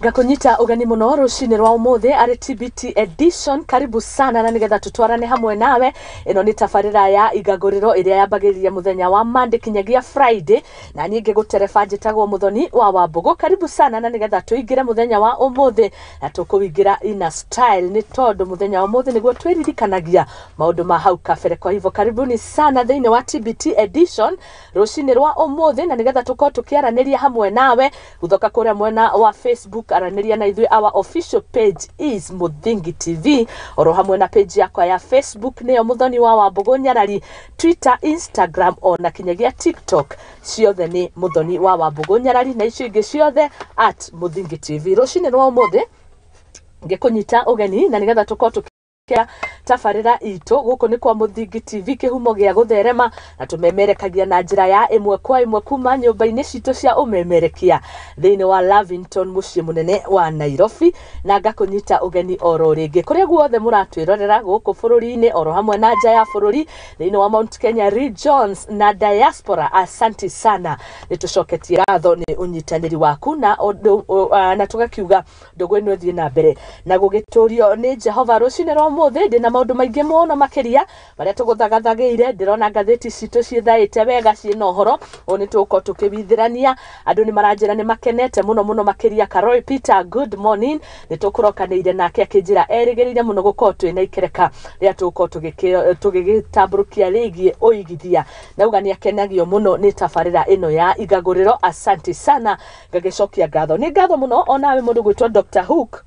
Ngakunyita ũgeni mũno rũcinĩ rwa ũmũthĩ arĩ TBT edition. Karibu sana na nĩgetha tũtwarane hamwe nawe. Ĩno nĩ tabarĩra ya igagũrĩro ĩrĩa yambagĩrĩria mũthenya wa Monday kinyagia Friday, na niĩ ngĩgũtereba njĩtagwo Mũthoni wa Wambũgũ. Karibu sana na nĩgetha tũingĩre mũthenya wa ũmũthĩ, na tũkũingĩra ina style nĩ tondũ mũthenya wa ũmũthĩ nĩguo twĩririkanagia maũndũ ma hau kabere. Kwa hivyo karibuni sana thĩinĩ wa TBT edition rũcinĩ rwa ũmũthĩ, na nĩgetha tũkorwo tũkĩaranĩria hamwe nawe gũthoka kũrĩa mwena wa Facebook. Aranĩria na ithuĩ, our official page is Muthingi TV, oro hamwe na page yakwa ya Facebook nĩyo Mũthoni wa Wambũgũ Nyarari, Twitter, Instagram ona kinyagia TikTok, ciothe nĩ Mũthoni wa Wambũgũ Nyarari, na icio ingĩ ciothe at Muthingi TV. Rũcinĩ rwa ũmũthĩ ngĩkũnyita ũgeni na nĩgetha tũkorwo tũkĩa tabarĩra itũ gũkũ nĩ kwa Mũthingi TV, kĩhumo gĩa gũtherema, na tũmemerekagia na njĩra ya ĩmwe kwa ĩmwe kuma nyũmba-inĩ citũ cia ũmemerekia thĩinĩ wa Lavington, mũciĩ mũnene wa Nairobi. Na ngakũnyita ũgeni oro rĩngĩ kũrĩa guothe mũratwĩrorera gũkũ bũrũri-inĩ oro hamwe na nja ya bũrũri, thĩinĩ wa Mount Kenya regions na diaspora. Asanti sana, nĩ tũcoketie ngatho nĩ ũnyitanĩri waku na ũndũ, na tũgakiuga ndũgũ ĩno ĩthiĩ na mbere na gũgĩtũrio nĩ Jehova. Rũcinĩ rwa ũmũthĩ ndĩna maũndũ maingĩ mũno makĩria marĩa tũgũthagathagĩire. Ndĩrona ngathĩti citũ ciĩthaĩte wega, ciĩna ũhoro ũũ nĩ tũgũkorwo tũkĩwithĩrania. Andũ nĩ maranjĩra nĩ makenete mũno mũno makĩria. Karoi Peter, good morning. Nĩ tũkũrokanĩire nake akĩnjĩra erĩgĩrĩire mũno gũkorwo twĩna ikereka rĩrĩa tũgũkorwo tũgĩgĩtambũrũkia rĩgiĩ ũigithia. Nauga nĩ akenagio mũno nĩ tabarĩra ĩno ya igagũrĩro. Asante sana, ngagĩcokia ngatho, nĩ ngatho mũno onawe mũndũ gwĩtwo Dr Hook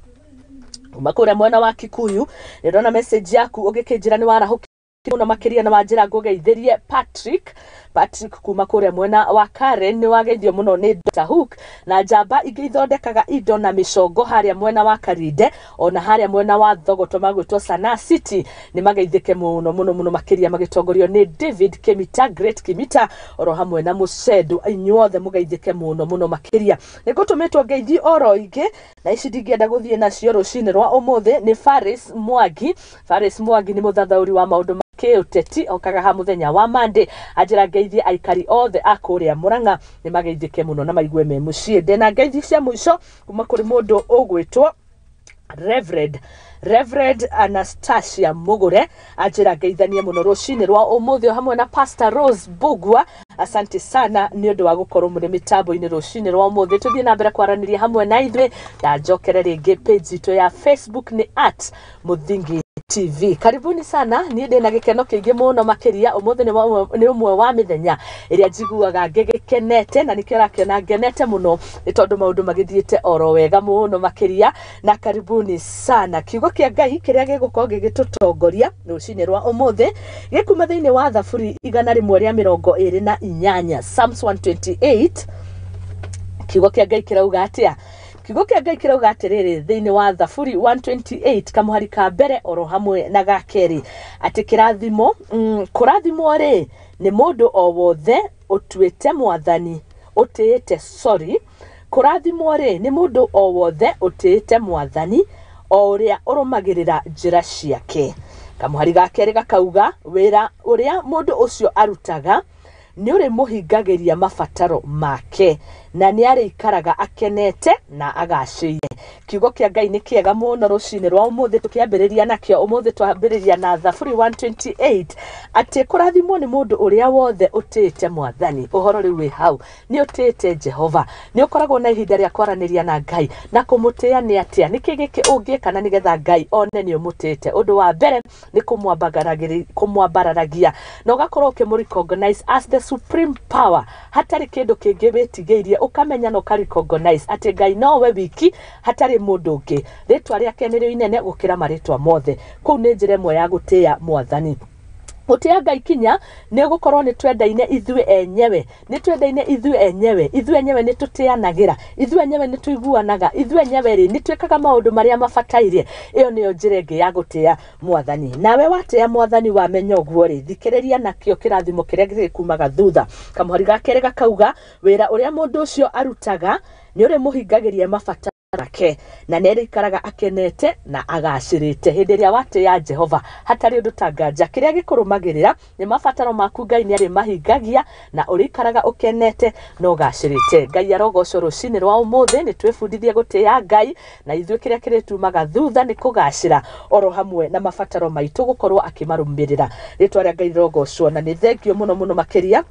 kuma kũrĩa mwena wa Kikuyu. Nĩ ndona message yaku ũgĩkĩnjĩra nĩ warahũkire mũno makĩria na wanjĩra ngũgeithĩrie Patrick. Patrick kuma kũrĩa mwena wa Karen, nĩ wageithio mũno nĩ Dr Hook na njamba ingĩ ithondekaga indo na mĩcongo harĩa mwena wa Karinde ona harĩa mwena wa Thogoto magwĩtwo Sana City. Nĩ mageithĩke mũno mũno mũno makĩria magĩtongorio nĩ David Kimita, Great Kimita, oro hamwe na Mũcendu. Inyuothe mũgeithĩke mũno mũno makĩria. Nĩ ngũtũmĩtwo ngeithi oro ingĩ na ici ndingĩenda gũthiĩ nacio rũcinĩ rwa ũmũthĩ. Nĩ Faris Mwangi. Faris Mwangi nĩ mũthathaũri wa maũndũ ma kĩũteti, okaga ha mũthenya wa Monday. Anjĩra ngeithie aikari othe a kũrĩa Mũrang'a, nĩ mageithĩke mũno na maigue me mũciĩ. Ndĩna ngeithi cia mũico kuma kũrĩ mũndũ ũgwĩtwo Reverend Anastasia Mugure, anjĩra ngeithanie mũno rũcinĩ rwa ũmũthĩ o hamwe na Pastor Rose Bugua. Asante sana nĩ ũndũ wa gũkorwo mũrĩ mĩtambo-inĩ rũcinĩ rwa ũmũthĩ. Tũthiĩ na mbere kwaranĩria hamwe na ithuĩ na njokere rĩngĩ. Page itũ ya Facebook nĩ at Muthingi TV. Karibuni sana. Niĩ ndĩna gĩkeno kĩingĩ mũno makĩria. Ũmũthĩ nĩ ũmwe wa mĩthenya ĩrĩa njiguaga ngĩgĩkenete, na nĩkĩo ũrakĩona ngenete mũno nĩ tondũ maũndũ magĩthiĩte oro wega mũno makĩria. Na karibuni sana. Kiugo kĩa Ngai kĩrĩa gĩgũkorwo gĩgĩtũtongoria rũcinĩ rwa ũmũthĩ gĩkuma thĩinĩ wa Thaburi 128, Psalms 128. Kiugo kĩa Ngai kĩrauga atĩa? Kiugo kĩa Ngai kĩrauga atĩrĩrĩ thĩinĩ wa Thaburi 128, kamũhari ka mbere oro hamwe na ga kerĩ, atĩ kĩrathimo, kũrathimwo rĩ nĩ mũndũ o wothe ũtuĩte Mwathani, ũtĩĩte, sorry, kũrathimwo rĩ nĩ mũndũ o wothe ũtĩĩte Mwathani, o ũrĩa ũrũmagĩrĩra njĩra ciake. Kamũhari ga kerĩ gakauga wĩra ũrĩa mũndũ ũcio arutaga nĩ ũrĩmũhingagĩria mabataro make, na nĩ arĩikaraga akenete na agacĩire. Kiugo kĩa Ngai nĩ kĩega mũno. Rũcinĩ rwa ũmũthĩ tũkĩambĩrĩria nakĩo, ũmũthĩ twambĩrĩria na Thaburi 128, atĩ kũrathimwo nĩ mũndũ ũrĩa wothe ũtĩĩte Mwathani. Ũhoro rĩu wĩ hau, nĩ ũtĩĩte Jehova, nĩ ũkoragwo na ihinda rĩa kwaranĩria na Ngai. Na kũmũtĩĩa nĩ atĩa? Nĩkĩ gĩkĩ ũngĩka na nĩgetha Ngai one nĩ ũmũtĩĩte? Ũndũ wa mbere nĩ kũmwambararagia na ũgakorwo ũkĩmũ recognize as the supreme power. Hatarĩ kĩndũ kĩngĩ wĩtigĩirie, ũkamenya na ũka recognize atĩ Ngai nowe wiki, hatarĩ mũndũ ũngĩ, rĩtwa rĩake nĩrĩo inene gũkĩra marĩtwa mothe. Kũu nĩ njĩra ĩmwe ya gũtĩĩa Mwathani. Gũtĩĩa Ngai kinya nĩ gũkorwo nĩ twendaine ithuĩ enyewe, nĩ twendaine ithuĩ enyewe, ithuĩ enyewe nĩ tũtĩanagĩra, ithuĩ enyewe nĩ tũiguanaga, ithuĩ enyewe rĩ nĩ twĩkaga maũndũ marĩa mabataire. Ĩyo nĩyo njĩra ĩngĩ ya gũtĩĩa Mwathani. Nawe watĩĩa Mwathani, wamenya ũguo rĩ, thikĩrĩria nakĩo kĩrathimo kĩrĩa gĩkumaga thutha. Kamũhari ga kerĩ gakauga wĩra ũrĩa mũndũ ũcio arutaga nĩ ũrĩmũhingagĩria mabataro. Make na nĩ arĩikaraga akenete na agacĩrĩte. Hĩndĩ ĩrĩa watĩĩa Jehova hatarĩ ũndũ ta nganja, kĩrĩa gĩkũrũmagĩrĩra nĩ mabataro maku Ngai nĩ arĩmahingagia na ũrĩikaraga ũkenete na ũgacĩrĩte. Ngai arogocwo rũcinĩ rwa ũmũthĩ. Nĩ twĩbundithie gũtĩĩa Ngai, na ithuĩ kĩrĩa kĩrĩtumaga thutha nĩ kũgacĩra oro hamwe na mabataro maitũ gũkorwo akĩmarũmĩrĩra. Rĩtwa rĩa Ngai rĩrogocwo, na nĩ thengio mũno mũno makĩria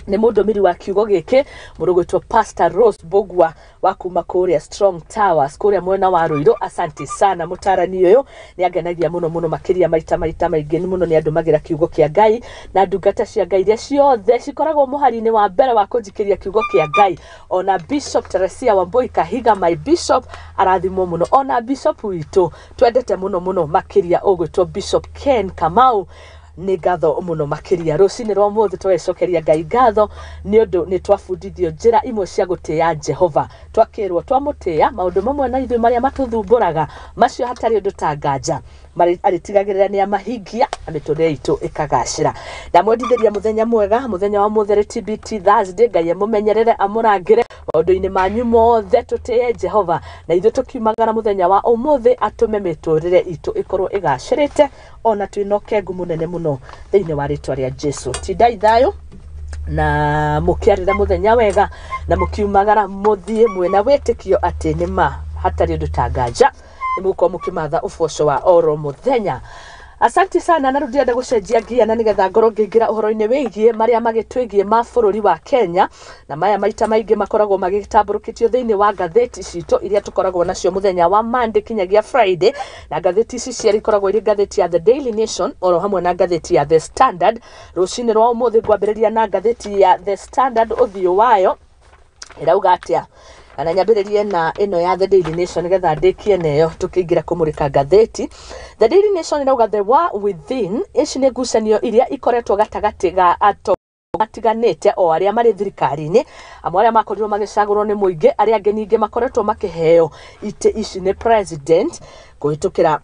nĩ mũndũmĩri wa kiugo gĩkĩ, mũndũ gwĩtwo Pastor Rose Mbugua wa kuma kũrĩa Strong Towers kũrĩa mwena wa Ruiru. Asante sana, mũtarani ũyũ nĩ angenagia mũno mũno makĩria, maita maita maingĩ mũno nĩ andũmagĩra kiugo kĩa Ngai, na ndungata cia Ngai iria ciothe cikoragwo mũhari-inĩ wa mbere wa kũnjikĩria kiugo kĩa Ngai, ona Bishop Teresia Wambui Kahiga, my bishop, arathimwo mũno, ona bishop witũ twendete mũno mũno makĩria ũgwĩtwo Bishop Ken Kamau, nĩ ngatho mũno makĩria. Rũcinĩ rwa ũmũthĩ tũgagĩcokeria Ngai ngatho nĩ ũndũ nĩ twabundithio njĩra imwe cia gũtĩĩa Jehova. Twakĩrwo twamũtĩĩa, maũndũ mamwe na ithuĩ marĩa matũthumbũraga macio hatarĩ ũndũ ta nganja arĩtigagĩrĩra nĩ amahingia na mĩtũrĩre itũ ĩkagacĩra. Ndamwendithĩria mũthenya mwega, mũthenya wa ũmũthĩ rĩ TBT Thursday. Ngai amũmenyerere, amũrangĩre maũndũ-inĩ manyu mothe. Tũtĩe Jehova na ithuĩ tũkiumagara mũthenya wa ũmũthĩ atũme mĩtũrĩre itũ ĩkorwo ĩgacĩrĩte ona twĩna ũkengu mũnene mũno thĩinĩ wa rĩtwa rĩa Jesu. Tindai thayũ na mũkĩarĩra mũthenya wega, na mũkiumagara mũthiĩ mwĩna wĩtĩkio atĩ nĩ ma hatarĩ ũndũ ta nganja nĩ mũgũkorwo mũkĩmatha ũboco wa oro mũthenya. Asante sana. Na rĩu ndĩrenda gũcenjia ngia na nĩgetha ngorwo ngĩingĩra ũhoro-inĩ wĩgiĩ marĩa magĩtwĩgiĩ ma bũrũri wa Kenya, na maya maita maingĩ makoragwo magĩtambũrũkĩtio thĩinĩ wa ngathĩti citũ iria tũkoragwo nacio mũthenya wa Monday kinyagia Friday. Na ngathĩti ici cierĩ ikoragwo irĩ ngathĩti ya The Daily Nation oro hamwe na ngathĩti ya The Standard. Rũcinĩ rwa ũmũthĩ ngwambĩrĩria na ngathĩti ya The Standard, ũthiũ wayo ĩrauga atĩa, na nyambĩrĩrie na ĩno ya The Daily Nation nĩgetha ndĩkie neyo tũkĩingĩra kũmũrĩka ngathĩti. The Daily Nation ĩrauga "The War Within". Ici nĩ ngucanio iria ikoretwo gatagatĩ ga atongoria matiganĩte o arĩa marĩ thirikari-inĩ, amwe arĩa makorirwo magĩcagũrwo nĩ mũingĩ, arĩa angĩ ningĩ makoretwo makĩheo itĩ ici nĩ president kũhĩtũkĩra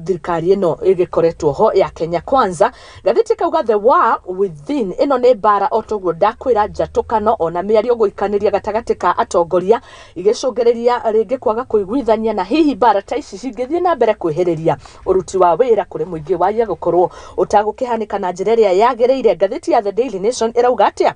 thirikari ĩno ĩgĩkoretwo ho ya Kenya Kwanza. Ngathĩti ĩkauga "The War Within", ĩno nĩ mbara o toguo ndakwĩra, njatũkano ona mĩario gũikanĩria gatagatĩ ka atongoria igĩcũngĩrĩria rĩngĩ kwaga kũiguithania, na hihi mbara ta ici cingĩthiĩ na mbere kwĩhĩrĩria ũruti wa wĩra kũrĩ mũingĩ waria gũkorwo ũtagũkĩhanĩka na njĩra ĩrĩa yagĩrĩire. Ngathĩti ya The Daily Nation ĩrauga atĩa?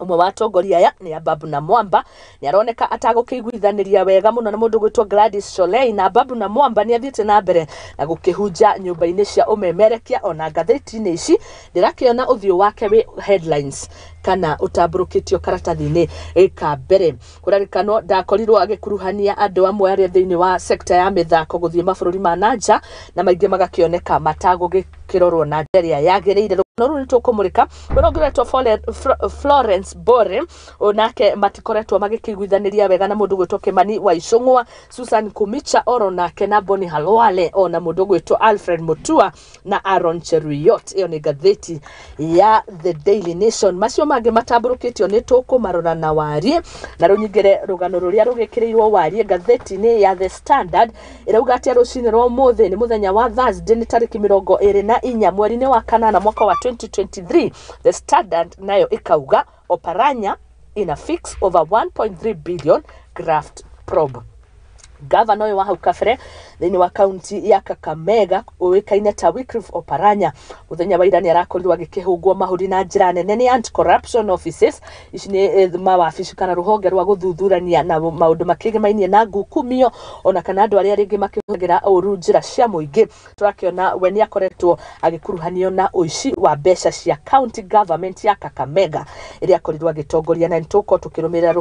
Ũmwe wa atongoria aya nĩ Ababu na Mwamba, nĩ aroneka atagũkĩiguithanĩria wega mũno na mũndũ gwĩtwo Gladys Shollei, na Ababu na Mwamba nĩ athiĩte na mbere na gũkĩhunja nyũmba-inĩ cia ũmemerekia, ona ngathĩti-inĩ ici ndĩrakĩona ũthiũ wake wĩ headlines kana ũtambũrũkĩtio karatathi-inĩ ka mbere. Kũrarikanwo ndakorirwo agĩkuruhania andũ amwe arĩa thĩinĩ wa sekta ya mĩthako gũthiĩ mabũrũri ma nanja, na maingĩ magakĩoneka matagũgĩkĩrorwo na njĩra ĩrĩa yagĩrĩire. Rũgano rũu nĩ tũkũmũrĩka. Mwena ũngĩ ũretwo Florence Bore, onake matikoretwo magĩkĩiguithanĩria wega na mũndũ gwĩtwo Kimani wa Icũng'wa, Susan Kumicha oro nake na Boni Halwale, ona mũndũ gwĩtwo Alfred Mutua na Aaron Cheruiyot. Ĩyo nĩ ngathĩti ya The Daily Nation. Macio mangĩ matambũrũkĩtio nĩ tũkũmarora na wariĩ, na rĩu nyingĩre rũgano rũrĩa rũgĩkĩrĩirwo wariĩ ngathĩti-inĩ ya The Standard. Ĩrauga atĩa rũcinĩ rwa ũmũthĩ? Nĩ mũthenya wa Thursday, nĩ tarĩki 24 mweri-inĩ wa kanana mwaka wa 2023. The Standard nayo ĩkauga "Oparanya in a fix over 1.3 billion graft probe". Gavana ũyũ wa hau kabere thĩinĩ wa kaunti ya Kakamega ũĩkaine ta Wycliffe Oparanya, mũthenya wa ira nĩ arakorirwo agĩkĩhũngwo mahũri na njĩra nene nĩ anti corruption offices. Ici nĩ mawabici kana rũhonge rwa gũthuthurania na maũndũ makĩgemainie na ngukumio ona kana andũ arĩa rĩngĩ makĩhũthagĩra ũru njĩra cia mũingĩ. Tũrakĩona we nĩ akoretwo agĩkuruhanio na ũici wa mbeca cia county government ya Kakamega ĩrĩa akorirwo agĩtongoria, na nĩ tũgũkorwo tũkĩrũmĩrĩra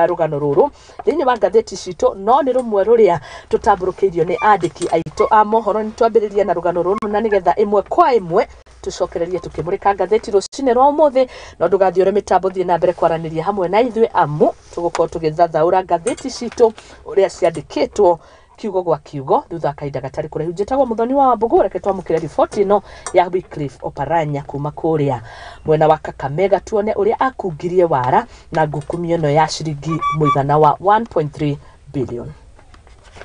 rũgano rũrũ thĩinĩ wa ngathĩti citũ, no nĩ rũmwe rũrĩa tũtambũrũkĩirio nĩ andĩki aitũ a mohoro. Nĩ twambĩrĩria na rũgano rũrũ na nĩgetha ĩmwe kwa ĩmwe tũcokererie tũkĩmũrĩka ngathĩti rũcinĩ rwa ũmũthĩ. No ndũgathiũre mĩtambo, thiĩ na mbere kwaranĩria hamwe na ithuĩ, amu tũgũkorwo tũgĩthathaũra ngathĩti citũ ũrĩa ciandĩkĩtwo kiugo gwa kiugo thutha wa kahinda gatarĩ kũraihu. Njĩtagwo Mũthoni wa Wambũgũ. Reke twamũkĩre riboti ĩno ya Wycliffe Oparanya kuma kũrĩa mwena wa Kakamega, tuone ũrĩa akungirie wara na ngukumio ĩno ya ciringi mũigana wa 1.3 billion.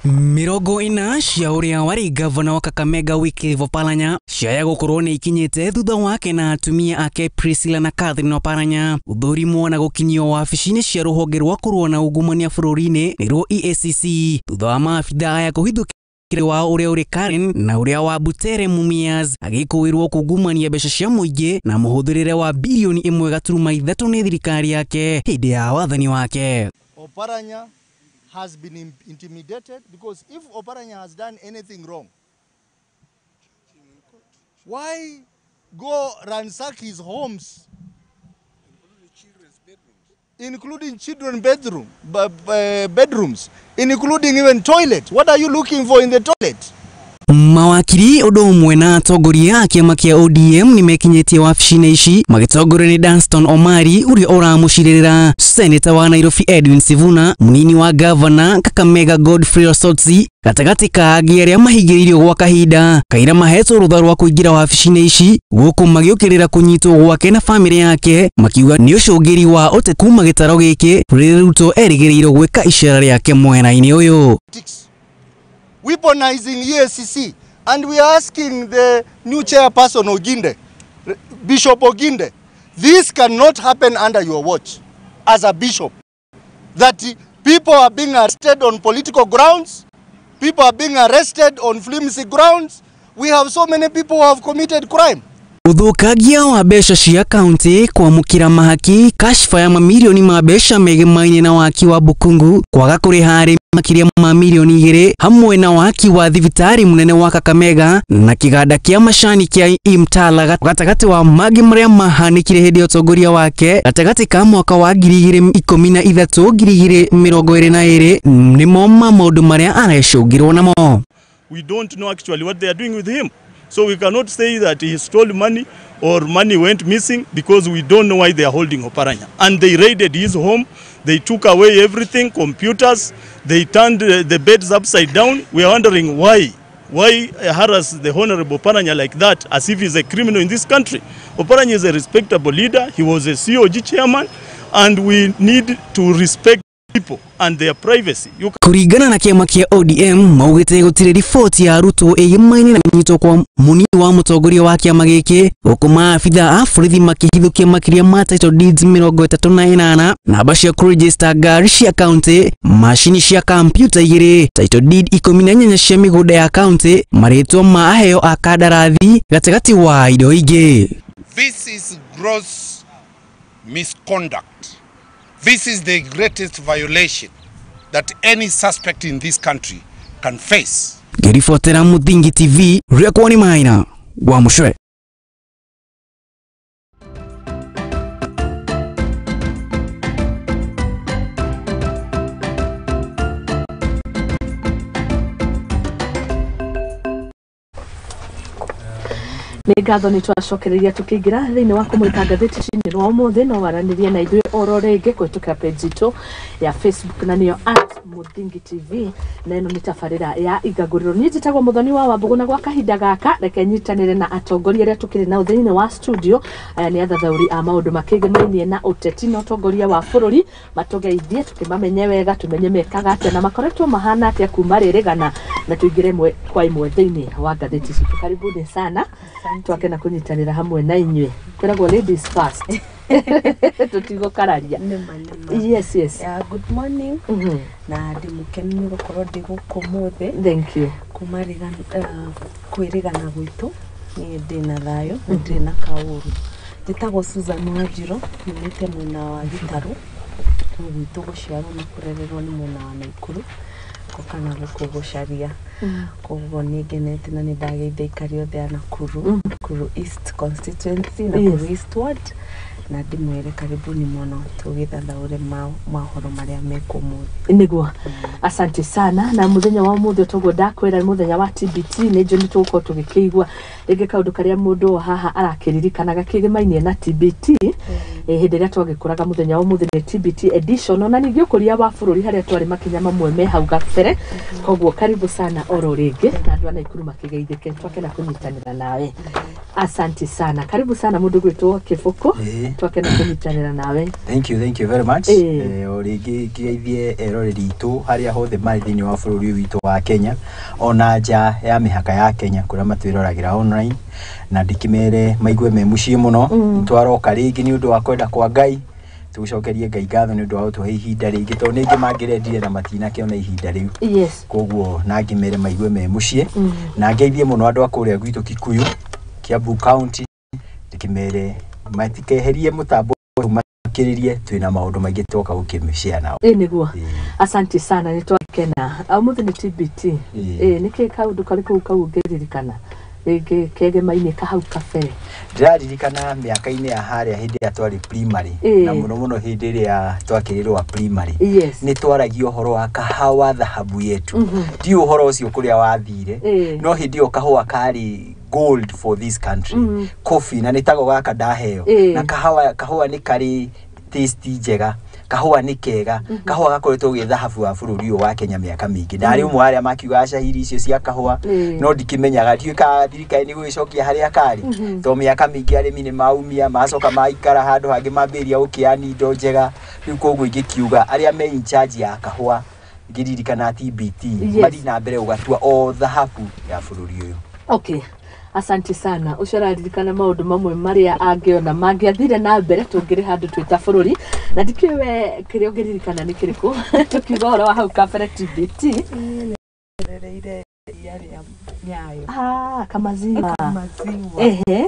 40 cia ũrĩa warĩ gavana wa Kakamega Wycliffe Oparanya ciaya gũkorwo nĩ ikinyĩte thutha wake na atumia ake Priscilla na Catherine Oparanya gũthũrimwo na gũkinyio wabici-inĩ cia rũhonge rwa kũrũa na ungumania bũrũri-inĩ nĩruo EACC thutha wa maabitha aya kũhithũkĩra wao ũrĩa ũrĩ Karen na ũrĩa wa Butere Mumias agĩkũĩrwo kungumania mbeca cia mũingĩ na mũhũthĩrĩre wa bilioni 1.3 nĩ thirikari yake hĩndĩ ya wathani wake. Oparanya has been intimidated because if Oparanya has done anything wrong, why go ransack his homes, including children's bedrooms, including even toilet? What are you looking for in the toilet? Mawakiri ũndũ ũmwe na atongoria a kĩama kĩa ODM nĩmekinyĩtie wabici-inĩ ici magĩtongorio nĩ Danstan Omari ũrĩa ũramũcirĩrĩra, Seneta wa Nairobi Edwin Sifuna, mũnini wa gavana Kakamega Godfrey Osotsi, gatagatĩ ka angĩ arĩa mahingĩrĩirio gwa kahinda kaira mahetwo rũtha rwa kũingĩra wabici-inĩ ici gũkũ magĩũkĩrĩra kũnyitwo gwake na bamĩrĩ yake makiuga nĩ ũcũngĩri wa ũteti kuma gĩtaro gĩkĩ rĩrĩa Ruto erĩgĩrĩirwo gwĩka icera rĩake mwena-inĩ ũyũ. Weaponizing EACC, and we are asking the new chairperson Oginde, Bishop Oginde, this cannot happen under your watch as a bishop, that people are being arrested on political grounds, people are being arrested on flimsy grounds. We have so many people who have committed crime. Ũthũkangia wa mbeca cia kaunti kwamũkĩra mahaki kashfa ya mamirioni ma mbeca megemaine na waki wa Bukungu kwaga kũrĩha arĩmi makĩria ma mirioni 2 hamwe na waki wa thibitarĩ mũnene wa Kakamega na kĩganda kĩa macani kĩa Imtala gatagatĩ wa mangĩ marĩa mahanĩkire hĩndĩ ya ũtongoria wake gatagatĩ ka mwaka wa 2013 2022 nĩmo ma maũndũ marĩa arecũngĩrwo namo. We don't know actually what they are doing with him. So we cannot say that he stole money or money went missing because we don't know why they are holding Oparanya. And they raided his home, they took away everything, computers, they turned the beds upside down. We are wondering why. Why harass the Honorable Oparanya like that, as if he's a criminal in this country? Oparanya is a respectable leader, he was a COG chairman, and we need to respect people and their privacy. Kuringana na kĩama kĩa ODM maugĩte gũtirĩ riboti ya Ruto ĩgĩmaine na kũnyitwo kwa mũnini wa mũtongoria wa kĩama gĩkĩ gũkũ maabitha a borithi makĩhithũkia makĩria ma title deeds 38 namba cia kũregister ngari cia kaunti, macini cia kampiuta 2, title deed 18 cia mĩgũnda ya kaunti, marĩtwa ma aheo a kandarathi gatagatĩ wa indo ingĩ. This is gross misconduct. This is the greatest violation that any suspect in this country can face. Ngĩribotera Muthingi TV, rĩakwa nĩ Maina wa Mũcwe. Nĩ ngatho nĩ twacokereria tũkĩingĩra thĩinĩ wa kũmũrĩka ngathĩti cinĩ rwa ũmũthĩ no waranĩrie na ithuĩ oro rĩngĩ kũhĩtũkĩra page itũ ya Facebook na nĩyo @MuthingiTV na ĩno nĩ tabarĩra ya Igagũrĩro. Niĩ njĩtagwo Mũthoni wa Wambũgũ na gwa kahinda gaka reke nyitanĩre na atongoria arĩa tũkĩrĩ nao thĩinĩ wa studio. Aya nĩ athathaũri a maũndũ makĩgemaine na ũteti na ũtongoria wa bũrũri, matũgeithie tũkĩmamenye wega, tũmenye mekaga atĩa na makoretwo mahana atĩa kuma rĩrĩgana, na tũingĩre ĩmwe kwa ĩmwe thĩinĩ wa ngathĩti citũ. Karibuni sana, twakena kunyitanira hamwe na inyuĩ. Kwĩragwo ladies first. Tũtigũkararia. Yes, yes. Yeah, good morning. Na ndĩ mũkenu nĩ gũkorwo ndĩ gũkũ ũmũthĩ. Thank you. Kuma kwĩrĩgana gwitũ niĩ ndĩ na thayũ na ndirĩ na kaũru. Njĩtagwo Susan Wanjiru, nyumĩte mwena wa Gĩtarũ, no gwitũ gũciarwo na kũrererwo nĩ mwena wa Naikuru ngoka na gũkũ gũcaria. Koguo nĩ ngenete na nĩ ndageithia aikari othe a Nakuru, Nakuru East constituency, Nakuru East ward, na ndĩmwĩre karibuni mũno tũgĩthathaũre mohoro marĩa mekwo ũmũthĩ. Nĩguo, asante sana. Na mũthenya wa ũmũthĩ toguo ndakwĩra nĩ mũthenya wa TBT, nĩ njũĩ nĩ tũgũkorwo tũgĩkĩigua rĩngĩ kaũndũ karĩa mũndũ haha arakĩririkana gakĩgĩmainie na TBT hĩndĩ ĩrĩa twagĩkũraga. Mũthenya wa ũmũthĩ nĩ TBT edition, ona ningĩ ũkũria wa bũrũri harĩa twarĩ makinya mamwe me hau gabere. Koguo karibu sana oro rĩngĩ na andũ a Naikuru makĩgeithĩke, twakena kũnyitanĩra nawe. Asante sana, karibu sana mundu gwitwo Kibuku, twakena kunyitanira nawe. Thank you very much. O rĩngĩ ngeithie eroreri itũ harĩa hothe marĩ thĩinĩ wa bũrũri witũ wa Kenya ona nja ya mĩhaka ya Kenya kũrĩa matwĩroragĩra online, na ndĩkĩmere maigue me mũciĩ mũno. Twaroka rĩngĩ nĩ ũndũ wa kwenda kwa Ngai, tũcokerie Ngai ngatho nĩ ũndũ wa gũtũhe ihinda rĩngĩ tondũ nĩ aingĩ mangĩrendire na matinakĩona ihinda rĩu. Koguo na ngĩmere maigue me mũciĩ, na ngeithie mũno andũ a kũrĩa gwitũ Kikuyu, Kiambu County, ndĩkĩmere matikeherie mũtambo makĩrĩrie, twĩna maũndũ maingĩ twoka gũkĩmĩshare nao. Ĩ nĩguo, asante sana, nĩ twakena. Ũmũthĩ nĩ TBT. Ĩ nĩkĩ kaũndũ karĩkũ kau ũngĩririkana rĩngĩ kegemainĩ kahau kabere? Ndĩraririkana mĩaka-inĩ ya harĩa hĩndĩ ĩrĩa twarĩ primary, na mũno mũno hĩndĩ ĩrĩa twakĩrĩrwo primary, nĩ twaragia ũhoro wa kahawa dhahabu yetu. Ndiũĩ ũhoro ũcio kũrĩa wathire, no hĩndĩ ĩyo kahũa karĩ gold for this country. Coffee na nĩ tago gaka ndaheo, na kahũa nĩ karĩ taste njega, kahũa nĩ kega, kahũa gakoretwo gĩ thahabu wa bũrũri ũyũ wa Kenya mĩaka mĩingĩ. Ndarĩ ũmwe wa arĩa makiugaga cahiri icio cia kahũa, no ndikĩmenyaga, ndiũĩ kana thirikari nĩ gũgĩcokia harĩa karĩ, tondũ mĩaka mĩingĩ arĩmi nĩ maumia macoka maikara handũ hangĩ mambĩrĩria gũkĩani indo njega. Rĩu koguo ingĩkiuga arĩa me in charge ya kahũa, ngĩririkana TBT, mathiĩ na mbere gũgatua o thahabu ya bũrũri ũyũ. Okay, asante sana. Ũcio araririkana maũndũ mamwe marĩa angĩona mangĩathire na mbere tũngĩrĩ handũ twĩ ta bũrũri, na ndikĩũĩ we kĩrĩa ũngĩririkana nĩ kĩrĩkũ tũkiuga ũhoro wa hau kabere TBT. Rereire iria rĩa Nyayo. Ah, kamaziwa. Kamaziwa. Ehe.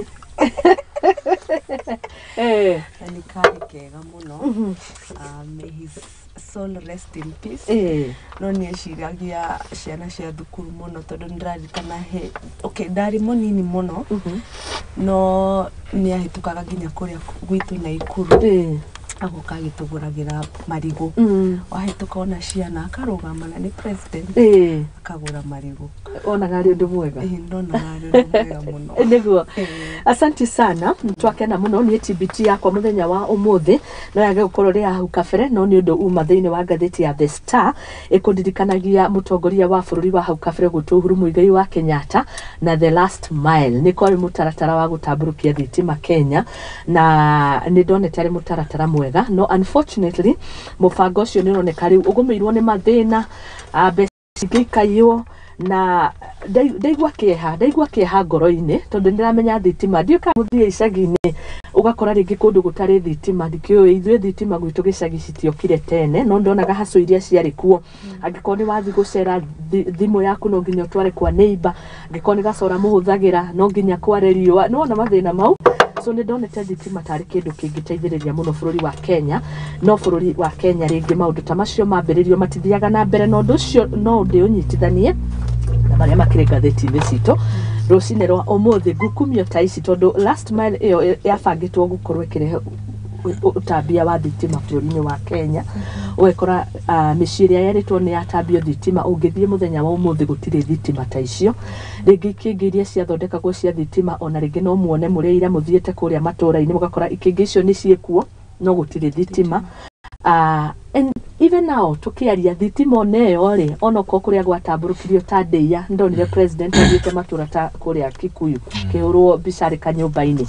Na nĩ karĩ kega mũno. May his soul rest in peace. No nĩ eciragia ciana cia thukuru mũno, tondũ nĩ ndĩraririkana he okay, ndarĩ mũnini mũno, no nĩ ahĩtũkaga nginya kũrĩa gwitũ Naikuru, agoka agĩtũgũragĩra marigũ. Wahĩtũka ona ciana akarũgama, na nĩ president, akagũra marigũ. Onaga arĩ ũndũ mwega. Ĩĩ, ndonaga arĩ ũndũ mwega mũno. Nĩguo, asante sana, twakena mũno. Niĩ TBT yakwa mũthenya wa ũmũthĩ no yage gũkorwo rĩ ya hau kabere, no nĩ ũndũ uma thĩinĩ wa ngathĩti ya The Star ĩkũndirikanagia mũtongoria wa bũrũri wa hau kabere gwĩtwo Uhuru Muigai wa Kenyatta na the last mile. Nĩ kwarĩ mũtaratara wa gũtambũrũkia thitima Kenya, na nĩ ndonete arĩ mũtaratara mwega, no unfortunately mũbango ũcio nĩ ũroneka rĩu ũgũmĩirwo nĩ mathĩna, mbeca ingĩ ikaiywo, na ndaigua kĩeha ngoro-inĩ tondũ nĩndĩramenya thitima, ndiũĩ kana mũthiĩ icagi-inĩ ũgakora rĩngĩ kũndũ gũtarĩ thitima. Ndikĩũĩ, ithuĩ thitima gwitũ gĩcagi citiokire tene, no ndonaga haco iria ciarĩ kuo. Angĩkorwo nĩ wathiĩ gũcera, thimũ yaku no nginya ũtware kwa neighbor, angĩkorwo nĩ gacora mũhũthagĩra no nginya kware riũa, nĩwona mathĩna mau. So nĩ ndonete thitima tarĩ kĩndũ kĩngĩteithĩrĩria mũno bũrũri wa Kenya, no bũrũri wa Kenya rĩngĩ maũndũ ta macio mambĩrĩrio matithiaga na mbere, na ũndũ ũcio no ndĩũnyitithanie na marĩa makĩrĩ ngathĩti-inĩ citũ rũcinĩ rwa ũmũthĩ, ngukumio ta ici, tondũ last mile ĩyo yabangĩtwo gũkorwo ĩkĩrehe ũtambia wa thitima bũrũri-inĩ wa Kenya. Ũgakora mĩciĩ ĩrĩa yerĩtwo nĩ yatambio thitima, ũngĩthiĩ mũthenya wa ũmũthĩ gũtirĩ thitima ta icio. Rĩngĩ ikĩngĩ iria ciathondekagwo cia thitima, ona rĩngĩ no muone mũrĩ ira mũthiĩte kũrĩa matũra-inĩ, mũgakora ikĩngĩ icio nĩ ciĩkuo no gũtirĩ thitima. And even now tukiaria, thitima ona ĩyo rĩ, onokorwo kũrĩa gwatambũrũkirio ta ndĩia, ndonire president athiĩte matũra ta kũrĩa Kikuyu kĩhũrwo mbica arĩ kanyũmba-inĩ.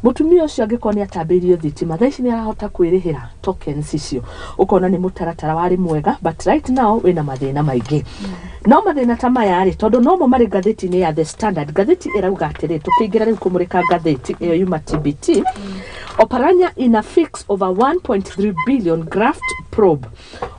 Mũtumia ũcio angĩkorwo nĩ atambĩirio thitima, thaa ici nĩ arahota kwĩrĩhĩra tokens icio. Ũkona nĩ mũtaratara warĩ mwega, but right now wĩna mathĩna maingĩ. No mathĩna ta maya rĩ, tondũ nomo marĩ ngathĩti-inĩ ya The Standard. Ngathĩti ĩrauga atĩrĩ, tũkĩingĩra rĩu kũmũrĩka ngathĩti ĩyo yuma TBT, Oparanya in a fix over 1.3 billion graft probe.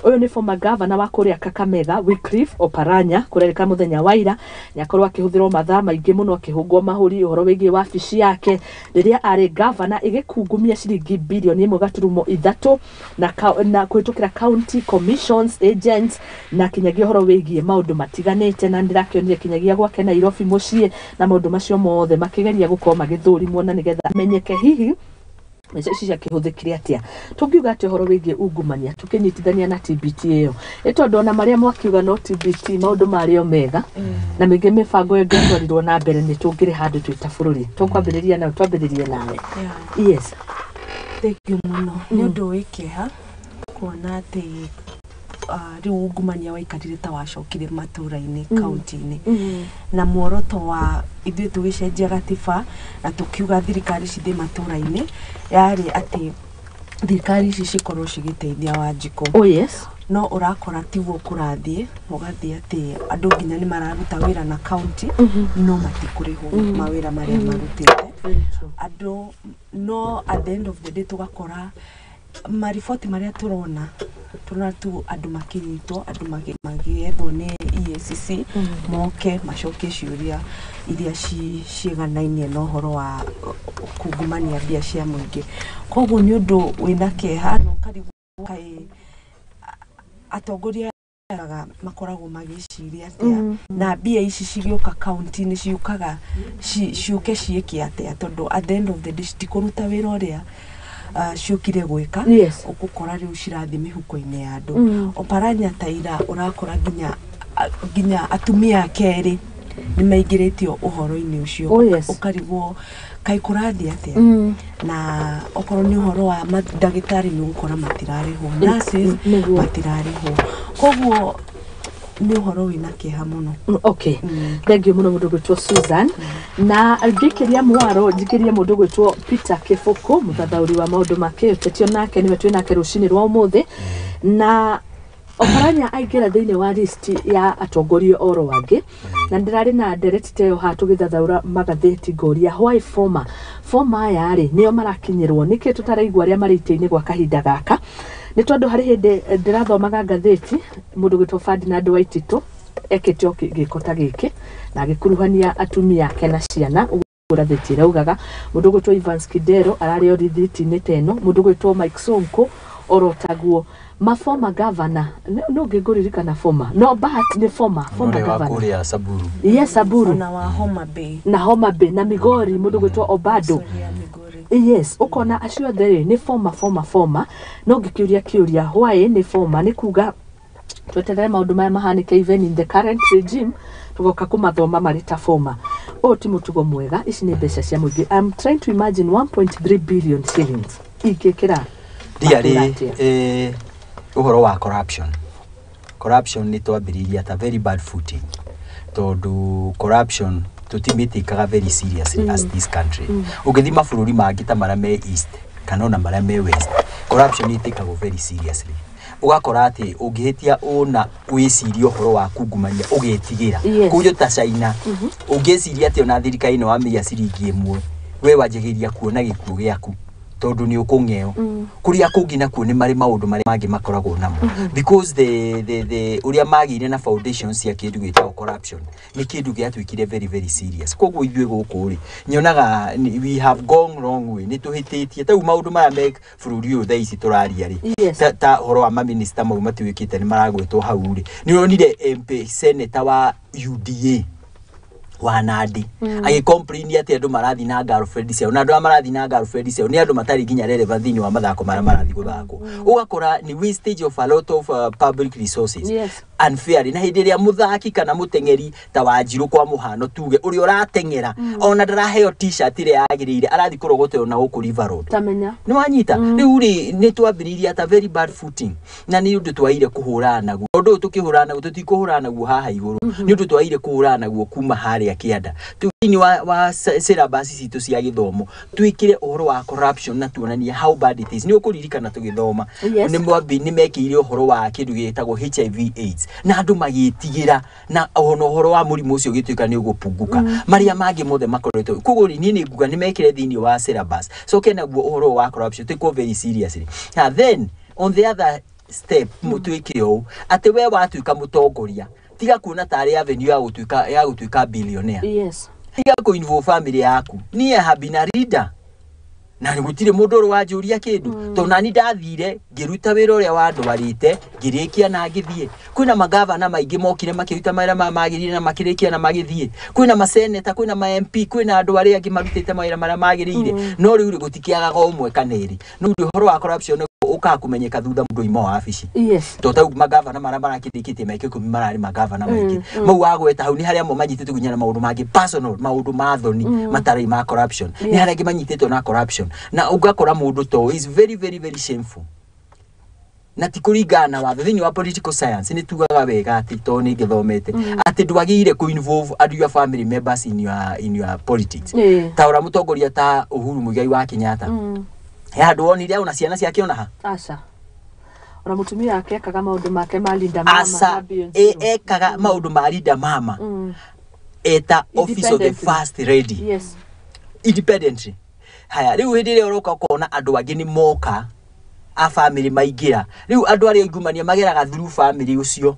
Ũyũ nĩ former governor wa kũrĩa Kakamega, Wycliffe Oparanya, kũrerĩka mũthenya wa ira nĩ akorwo akĩhũthĩrwo mathaa maingĩ mũno akĩhũngwo mahũri ũhoro wĩgiĩ wabici yake rĩrĩa arĩ governor ĩgĩkungumia ciringi bilioni 1.3 na kũhĩtũkĩra county commissions agents na kinyagia ũhoro wĩgiĩ maũndũ matiganĩte, na ndĩrakĩonire kinyagia gwake Nairobi mũciĩ, na maũndũ macio mothe makĩgeria gũkorwo magĩthũrimwo na nĩgetha menyeke hihi mbeca ici ciakĩhũthĩkire atĩa. Tũngiuga atĩ ũhoro wĩgiĩ ungumania tũkĩnyitithania na TBT ĩyo, ĩ tondũ ona marĩa mwakiuga no TBT maũndũ marĩ o mega na mĩngĩ mĩbango ĩyo ĩngĩatwarirwo na mbere nĩ tũngĩrĩ handũ twĩ ta bũrũri. Tũkwambĩrĩria nayo, twambĩrĩrie nawe. Yes. Thank you mũno. Nĩ ũndũ wĩ kĩeha kuona atĩ Rĩu ungumania waikarire ta wacokire matũra-inĩ, kaunti-inĩ, na muoroto wa ithuĩ tũgĩcenjia gatiba na tũkiuga thirikari cithiĩ matũra-inĩ yarĩ atĩ thirikari ici cikorwo cigĩteithia Wanjikũ. Oh yes. No ũrakora tiguo kũrathiĩ, ũgathiĩ atĩ andũ nginya nĩ mararuta wĩra na kaunti no matikũrĩhwo mawĩra marĩa marutĩte andũ. No at the end of the day tũgakora mariboti marĩa tũrona, tũrona tu andũ makĩnyitwo, andũ magĩethwo nĩ EACC moke macokie ciũria iria ciĩganainie na ũhoro wa kungumania mbia cia mũingĩ. Koguo nĩ ũndũ wĩna kĩeha na ũkarigwo kaĩ atongoria aya makoragwo magĩciria atĩa, na mbia ici cigĩũka kaunti-inĩ ciũkaga ciũke ciĩke atĩa, tondũ at the end of the day citikũruta wĩra ũrĩa ciũkire gwĩka. Ũgũkora rĩu cirathiĩ mĩhuko-inĩ ya andũ. Oparanya ta ira ũrakora nginya atumia ake erĩ nĩ maingĩrĩtio ũhoro-inĩ ũcio. Oh, yes. Ũkarigwo kaĩ kũrathiĩ atĩa, na okorwo nĩ ũhoro wa ndagĩtarĩ nĩ ũgũkora matirarĩhwo, nurses matirarĩhwo, koguo nĩ ũhoro wĩna kĩeha mũno. Okay, thank you mũno mũndũ gwĩtwo Susan. Na ngĩkĩria mwaro njikĩrie mũndũ gwĩtwo Peter Kĩbũkũ, mũthathaũri wa maũndũ ma kĩũtetio, nake nĩwe twĩ nake rũcinĩ rwa ũmũthĩ. Na Oparanya aingĩra thĩinĩ wa list ya atongoria oro angĩ, na ndĩrarĩ na ndereti ta ĩyo haha tũgĩthathaũra magathĩti, ngoria why former aya rĩ nĩo marakinyĩrwo, nĩkĩ tũtaraigua arĩa marĩ itĩ-inĩ gwa kahinda gaka? Nĩ tondũ harĩ hĩndĩ ndĩrathomaga ngathĩti, mũndũ gwĩtwo Ferdinand Waititũ ekĩte o gĩko ta gĩkĩ na agĩkuruhania atumia ake na ciana, ũguo ngathĩti ĩraugaga. Mũndũ gwĩtwo Evans Kidero ararĩ o rithiti-inĩ ta ĩno, mũndũ gwĩtwo Mike Sonko oro taguo, ma former governor no ngĩngũririkana former, no but nĩ former Ũrĩa wa governor. kũrĩa Samburu. Yes, Samburu. Ona wa Homa Bay. Na Homa Bay na Migori, mũndũ gwĩtwo Obado. Sorry, ya Migori. Yes, ũkona acio othe rĩ nĩ former, no ngĩkĩũria kĩũria, why nĩ former? Nĩ kuga tweterere maũndũ maya mahanĩke even in the current regime, tũgoka kũmathoma marĩ ta former? Ũyũ ti mũtugo mwega. Ici nĩ mbeca cia mũingĩ. I'm trying to imagine 1.3 billion shillings ingĩkĩra Ndiarĩ matũũra atĩa? Ũhoro wa corruption nĩ twambĩrĩirie at a very bad footing, tondũ corruption tũtimĩtĩkaga very seriously as this country. Ũngĩthiĩ mabũrũri mangĩ ta marĩa me east kana ona marĩa me west, corruption ĩtĩkagwo very seriously. Ũgakora atĩ ũngĩhĩtia ũna wĩcirie ũhoro wa kungumania ũgetigĩra. Kũnjũ ta China, ũngĩciria atĩ ona thirikari nĩ wamĩiya ciringi 1, we wanjagĩrĩria kuona gĩkuũ gĩaku tondũ nĩ ũkũng'eo. Kũrĩa kũngĩ nakuo nĩ marĩ maũndũ marĩa mangĩ makoragwo namo, because the ũrĩa magĩire na foundations cia kĩndũ gĩtagwo corruption nĩ kĩndũ gĩatuĩkire very very serious. Koguo ithuĩ gũkũ rĩ, nyonaga we have gone wrong way, nĩ tũhĩtĩtie. Ta rĩu maũndũ maya me bũrũri ũyũ thaa ici tũraria rĩ, ta ũhoro wa maminista mau matuĩkĩte nĩ maragwetwo hau rĩ, nĩ ũronire MP senator wa UDA wa Nandi agĩcomplain atĩ andũ marathiĩ na girlfriend ciao, na andũ arĩa marathiĩ na girlfriend ciao nĩ andũ matarĩ nginya relevant thĩinĩ wa mathako marĩa marathiĩ gũthakwo. Ũgakora nĩ wastage of a lot of public resources unfairly. Na hĩndĩ ĩrĩa mũthaki kana mũteng'eri ta Wanjirũ kwa mũhano tuge, ũrĩa ũrateng'era ona ndaraheo t-shirt ĩrĩa yagĩrĩire, arathiĩ kũrogotwo na gũkũ River Road. Tamenya. Nĩ wanyita? Rĩu rĩ, nĩ twambĩrĩirie at a very bad footing, na nĩ ũndũ twagĩrĩire kũhũrana naguo. Ũndũ ũyũ tũkĩhũrana naguo, tũtikũhũrana naguo haha igũrũ, nĩ ũndũ twagĩrĩire kũhũrana naguo kuma harĩa kĩanda. Thĩinĩ wa syllabus citũ cia gĩthomo twĩkĩre ũhoro wa corruption na tuonanie how bad it is. Nĩ ũkũririkana tũgĩthoma nĩ mwambi nĩ mekĩire ũhoro wa kĩndũ gĩtagwo HIV AIDS na andũ magĩtigĩra, na ona ũhoro wa mũrimũ ũcio ũgĩtuĩka nĩ ũgũpunguka marĩa mangĩ mothe makoretwo. Koguo rĩ, niĩ nĩ nguga nĩ mekĩre thĩinĩ wa syllabus, coke naguo ũhoro wa corruption twĩkwo very seriously. Na then on the other step, twĩke ũũ atĩ we watuĩka mũtongoria, tiga kuona tarĩ avenue ya gũtuĩka billionaire. Tiga kũ involve family yaku. Niĩ have been a leader na gũtirĩ mũndũ ũrĩ wanjũria kĩndũ, tondũ nani ndathire ngĩruta wĩra ũrĩa wandwarĩte, ngĩrĩkia na ngĩthiĩ. Kwĩna magavana maingĩ mokire makĩruta mawĩra maya magĩrĩire na makĩrĩkia na magĩthiĩ. Kwĩna maseneta, kwĩna ma MP, kwĩna andũ arĩa angĩ marutĩte mawĩra marĩa magĩrĩire, no rĩu rĩ, gũtikĩagaga ũmwe kana ĩrĩ. No rĩu ũhoro wa corruption ũkaga kũmenyeka thutha mũndũ oima wabici. To tau magavana marĩa marakĩrĩkĩtie mĩaka 10 mararĩ magavana maingĩ mau wagweta hau, nĩ harĩa amwe manyitĩtwo nginya na maũndũ mangĩ personal, maũndũ ma thoni matarĩ ma corruption. Nĩ harĩa angĩ manyitĩtwo na corruption, na ũgakora mũndũ to is very very very shameful. Na ti kũringana na watho. Thĩinĩ wa political science nĩ tugaga wega atĩ tondũ nĩ ngĩthomete atĩ ndwagĩrĩire kũ involve andũ, your family members, in your politics. Ta ũrĩa mũtongoria ta Uhuru Muigai wa Kenyatta, he handũ wonire ona ciana ciake ona ha? Aca, ona mũtumia wake ekaga maũndũ make ma Linda Mama Aca. na Beyonce. Ekaga maũndũ ma Linda Mama eta office of the Independently. first lady. Independently. Haya, rĩu hĩndĩ ĩrĩa ũroka ũkona andũ angĩ nĩ moka a family maingĩra, rĩu andũ arĩa aingumania mageraga through family, ũcio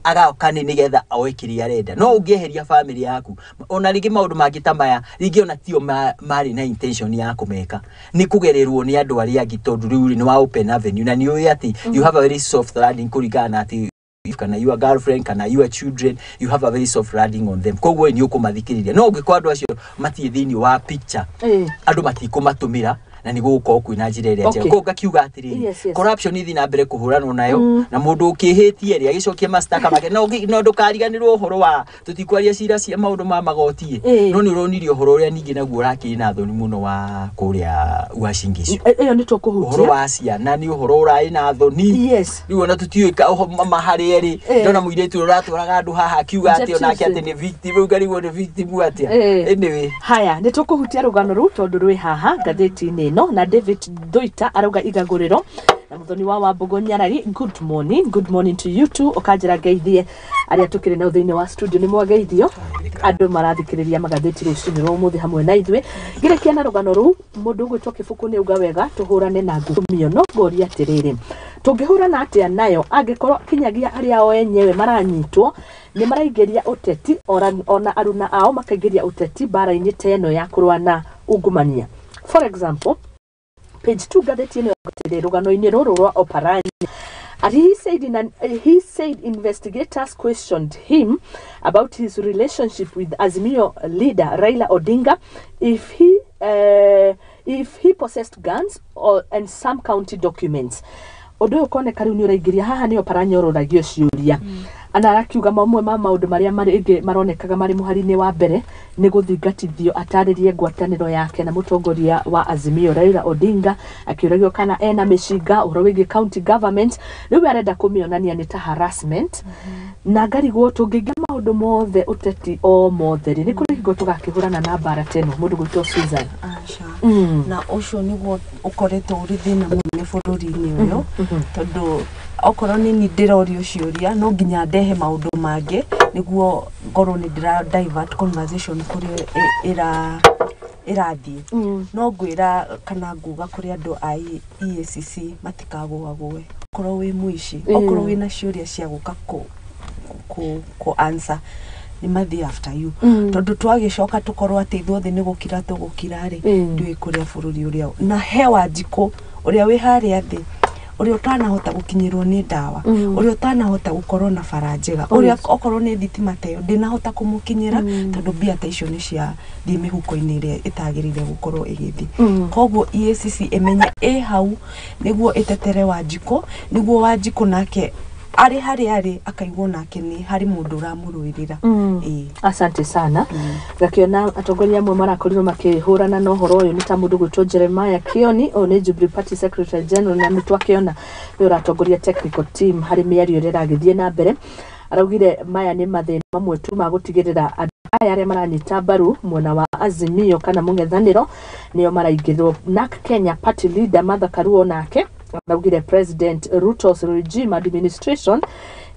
agoka nĩ nĩgetha oe kĩrĩa arenda. No ũngĩeheria family yaku, ona rĩngĩ maũndũ mangĩ ta maya rĩngĩ ona tio marĩ na intention ya kũmeka, nĩ kũgererwo nĩ andũ arĩa angĩ, tondũ rĩu nĩ wa open avenue na nĩ ũĩ atĩ you have a very soft landing kũringana na atĩ if kana your girlfriend kana your children, you have a very soft landing on them, koguo nĩ ũkũmathikĩrĩria. No ũngĩkorwo andũ acio matirĩ thĩinĩ wa picture, andũ matikũmatũmĩra na nĩ gũgũkorwo kwĩna njĩra ĩrĩa njega. Koguo ngakiuga atĩrĩrĩ, corruption ithi na mbere kũhũranwo nayo, na mũndũ ũkĩhĩtie rĩ agĩcokia mashtaka make. No ndũkariganĩrwo ũhoro wa tũtikwaria cira cia maũndũ ma magoti, no nĩ ũronirie ũhoro ũrĩa ningĩ naguo ũrakĩrĩ na thoni mũno wa kũrĩa Uasin Gishu. Ĩyo nĩ Ũhoro tũkũhutia. wa ciana nĩ ũhoro ũrarĩ na thoni. Rĩu ona tũtiũĩ mama harĩa ĩrĩ. Ndona mũirĩtu ũrĩa ũratwaraga andũ haha akiuga atĩ onake atĩ nĩ victim, rĩu ngarigwo nĩ victim atĩa. Anyway. Haya, nĩ tũkũhutia rũgano rũu tondũ rwĩ haha ngathĩti-inĩ ĩno. Na David Thuita arauga igagũrĩro na Muthoni wa Wambũgũ Nyarari, good morning, good morning to you too. Ũkanjĩra ngeithie arĩa tũkĩrĩ nao thĩinĩ wa studio. Nĩ mwageithio andũ marathikĩrĩria magathĩti rũcinĩ rwa ũmũthĩ hamwe na ithuĩ. Ngĩrĩkia na rũgano rũu, mũndũ ũgwĩtwo Kĩbuku nĩ auga wega tũhũrane na ngumio, no ngoria atĩrĩrĩ, tũngĩhũrana atĩa nayo angĩkorwo kinyagia arĩa o enyewe maranyitwo nĩ maraingĩria ũteti, ona aruna ao makaingĩria ũteti mbara-inĩ ta ĩno ya kũrũa na ungumania? For example, page 2 ngathĩti ĩno atĩrĩ, rũgano-inĩ rũrũ rwa Oparanya, and he said investigators questioned him about his relationship with Azimio leader Raila Odinga, if he possessed guns and some county documents. Ũndũ ũyũ ũkoneka rĩu nĩ ũraingĩria haha, nĩ Oparanya ũroragio ciũria ana arakiuga mamwe ma maũndũ marĩa marĩ maronekaga marĩ mũhari-inĩ wa mbere nĩ gũthingatithio atarĩrie ngwatanĩro yake na mũtongoria wa Azimio Raila Odinga, akĩũragio kana ena mĩcinga, ũhoro wĩgiĩ county government. Rĩu arenda kũmĩonania nĩ ta harassment, na ngarigwo tũngĩingĩra maũndũ mothe ũteti o mothe rĩ, nĩ kũrĩ hingo tũgakĩhũrana na mbara ta ĩno? Mũndũ gwĩtwo Susan. Aca. Na ũcio nĩguo ũkoretwo ũrĩ thĩna mũnene bũrũri-inĩ ũyũ, tondũ okorwo nĩ ni ndĩrorio ciũria, no nginya ndehe maũndũ mangĩ nĩguo ngorwo nĩ ndĩra divert conversation kũrĩa ĩra ĩrathiĩ. No ngwĩra kana nguga kũrĩ andũ a EACC matikagũagũe. Okorwo wĩ mũici, okorwo wĩna ciũria cia gũka kũ answer, nĩ mathiĩ after you, tondũ twagĩcoka tũkorwo atĩ ithuothe nĩ gũkira tũgũkira rĩ, ndiũĩ kũrĩa bũrũri ũrĩa na he Wanjikũ ũrĩa wĩ harĩa thĩ, ũrĩa ũtanahota gũkinyĩrwo nĩ ndawa, ũrĩa ũtanahota gũkorwo na bara njega, ũrĩa okorwo nĩ thitima ta ĩyo ndĩnahota kũmũkinyĩra, tondũ mbia ta icio nĩ ciathiĩ mĩhuko-inĩ ĩrĩa ĩtagĩrĩire gũkorwo ĩgĩthiĩ. Koguo EACC ĩmenye ĩ hau nĩguo ĩtetere Wanjikũ, nĩguo Wanjikũ nake arĩ harĩa arĩ akaigwo nake nĩ harĩ mũndũ ũramũrũĩrĩra. Ĩĩ. Asante sana. Ngakiona atongoria amwe marakorirwo makĩhũrana na ũhoro ũyũ nĩ ta mũndũ gwĩtwo Jeremiah Kioni. Ũyũ nĩ Jubilee Party Secretary General, na nĩ twakĩona nĩ ũratongoria technical team harĩ mĩario ĩrĩa ĩragĩthiĩ na mbere. Araugire maya nĩ mathĩna mamwe tu ma gũtigĩrĩra andũ aya arĩa maranyita mbaru mwena wa Azimio kana mũng'ethanĩro nĩo maraingĩrĩrwo. NARC Kenya Party leader Martha Karua nake araugire President Ruto's regime administration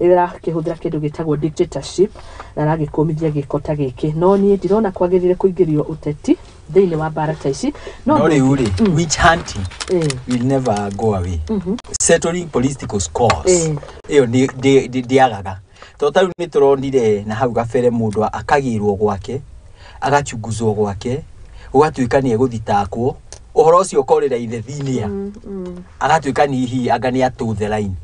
ĩrakĩhũthĩra kĩndũ gĩtagwo dictatorship na aragĩkũmithia gĩko ta gĩkĩ. No niĩ ndirona kwagĩrĩire kũingĩrio ũteti thĩinĩ wa mbara ta ici. No rĩu rĩ, witch hunting will never go away. Settling political scores ĩyo ndĩagaga, tondũ ta rĩu nĩ tũronire na hau gabere mũndũ akagĩrwo gwake, agachunguzwo gwake, gũgatuĩka nĩ egũthitakwo, ũhoro ũcio ũkorĩra ithe thinia, agatuĩka nĩ hihi anga nĩ atũ the line.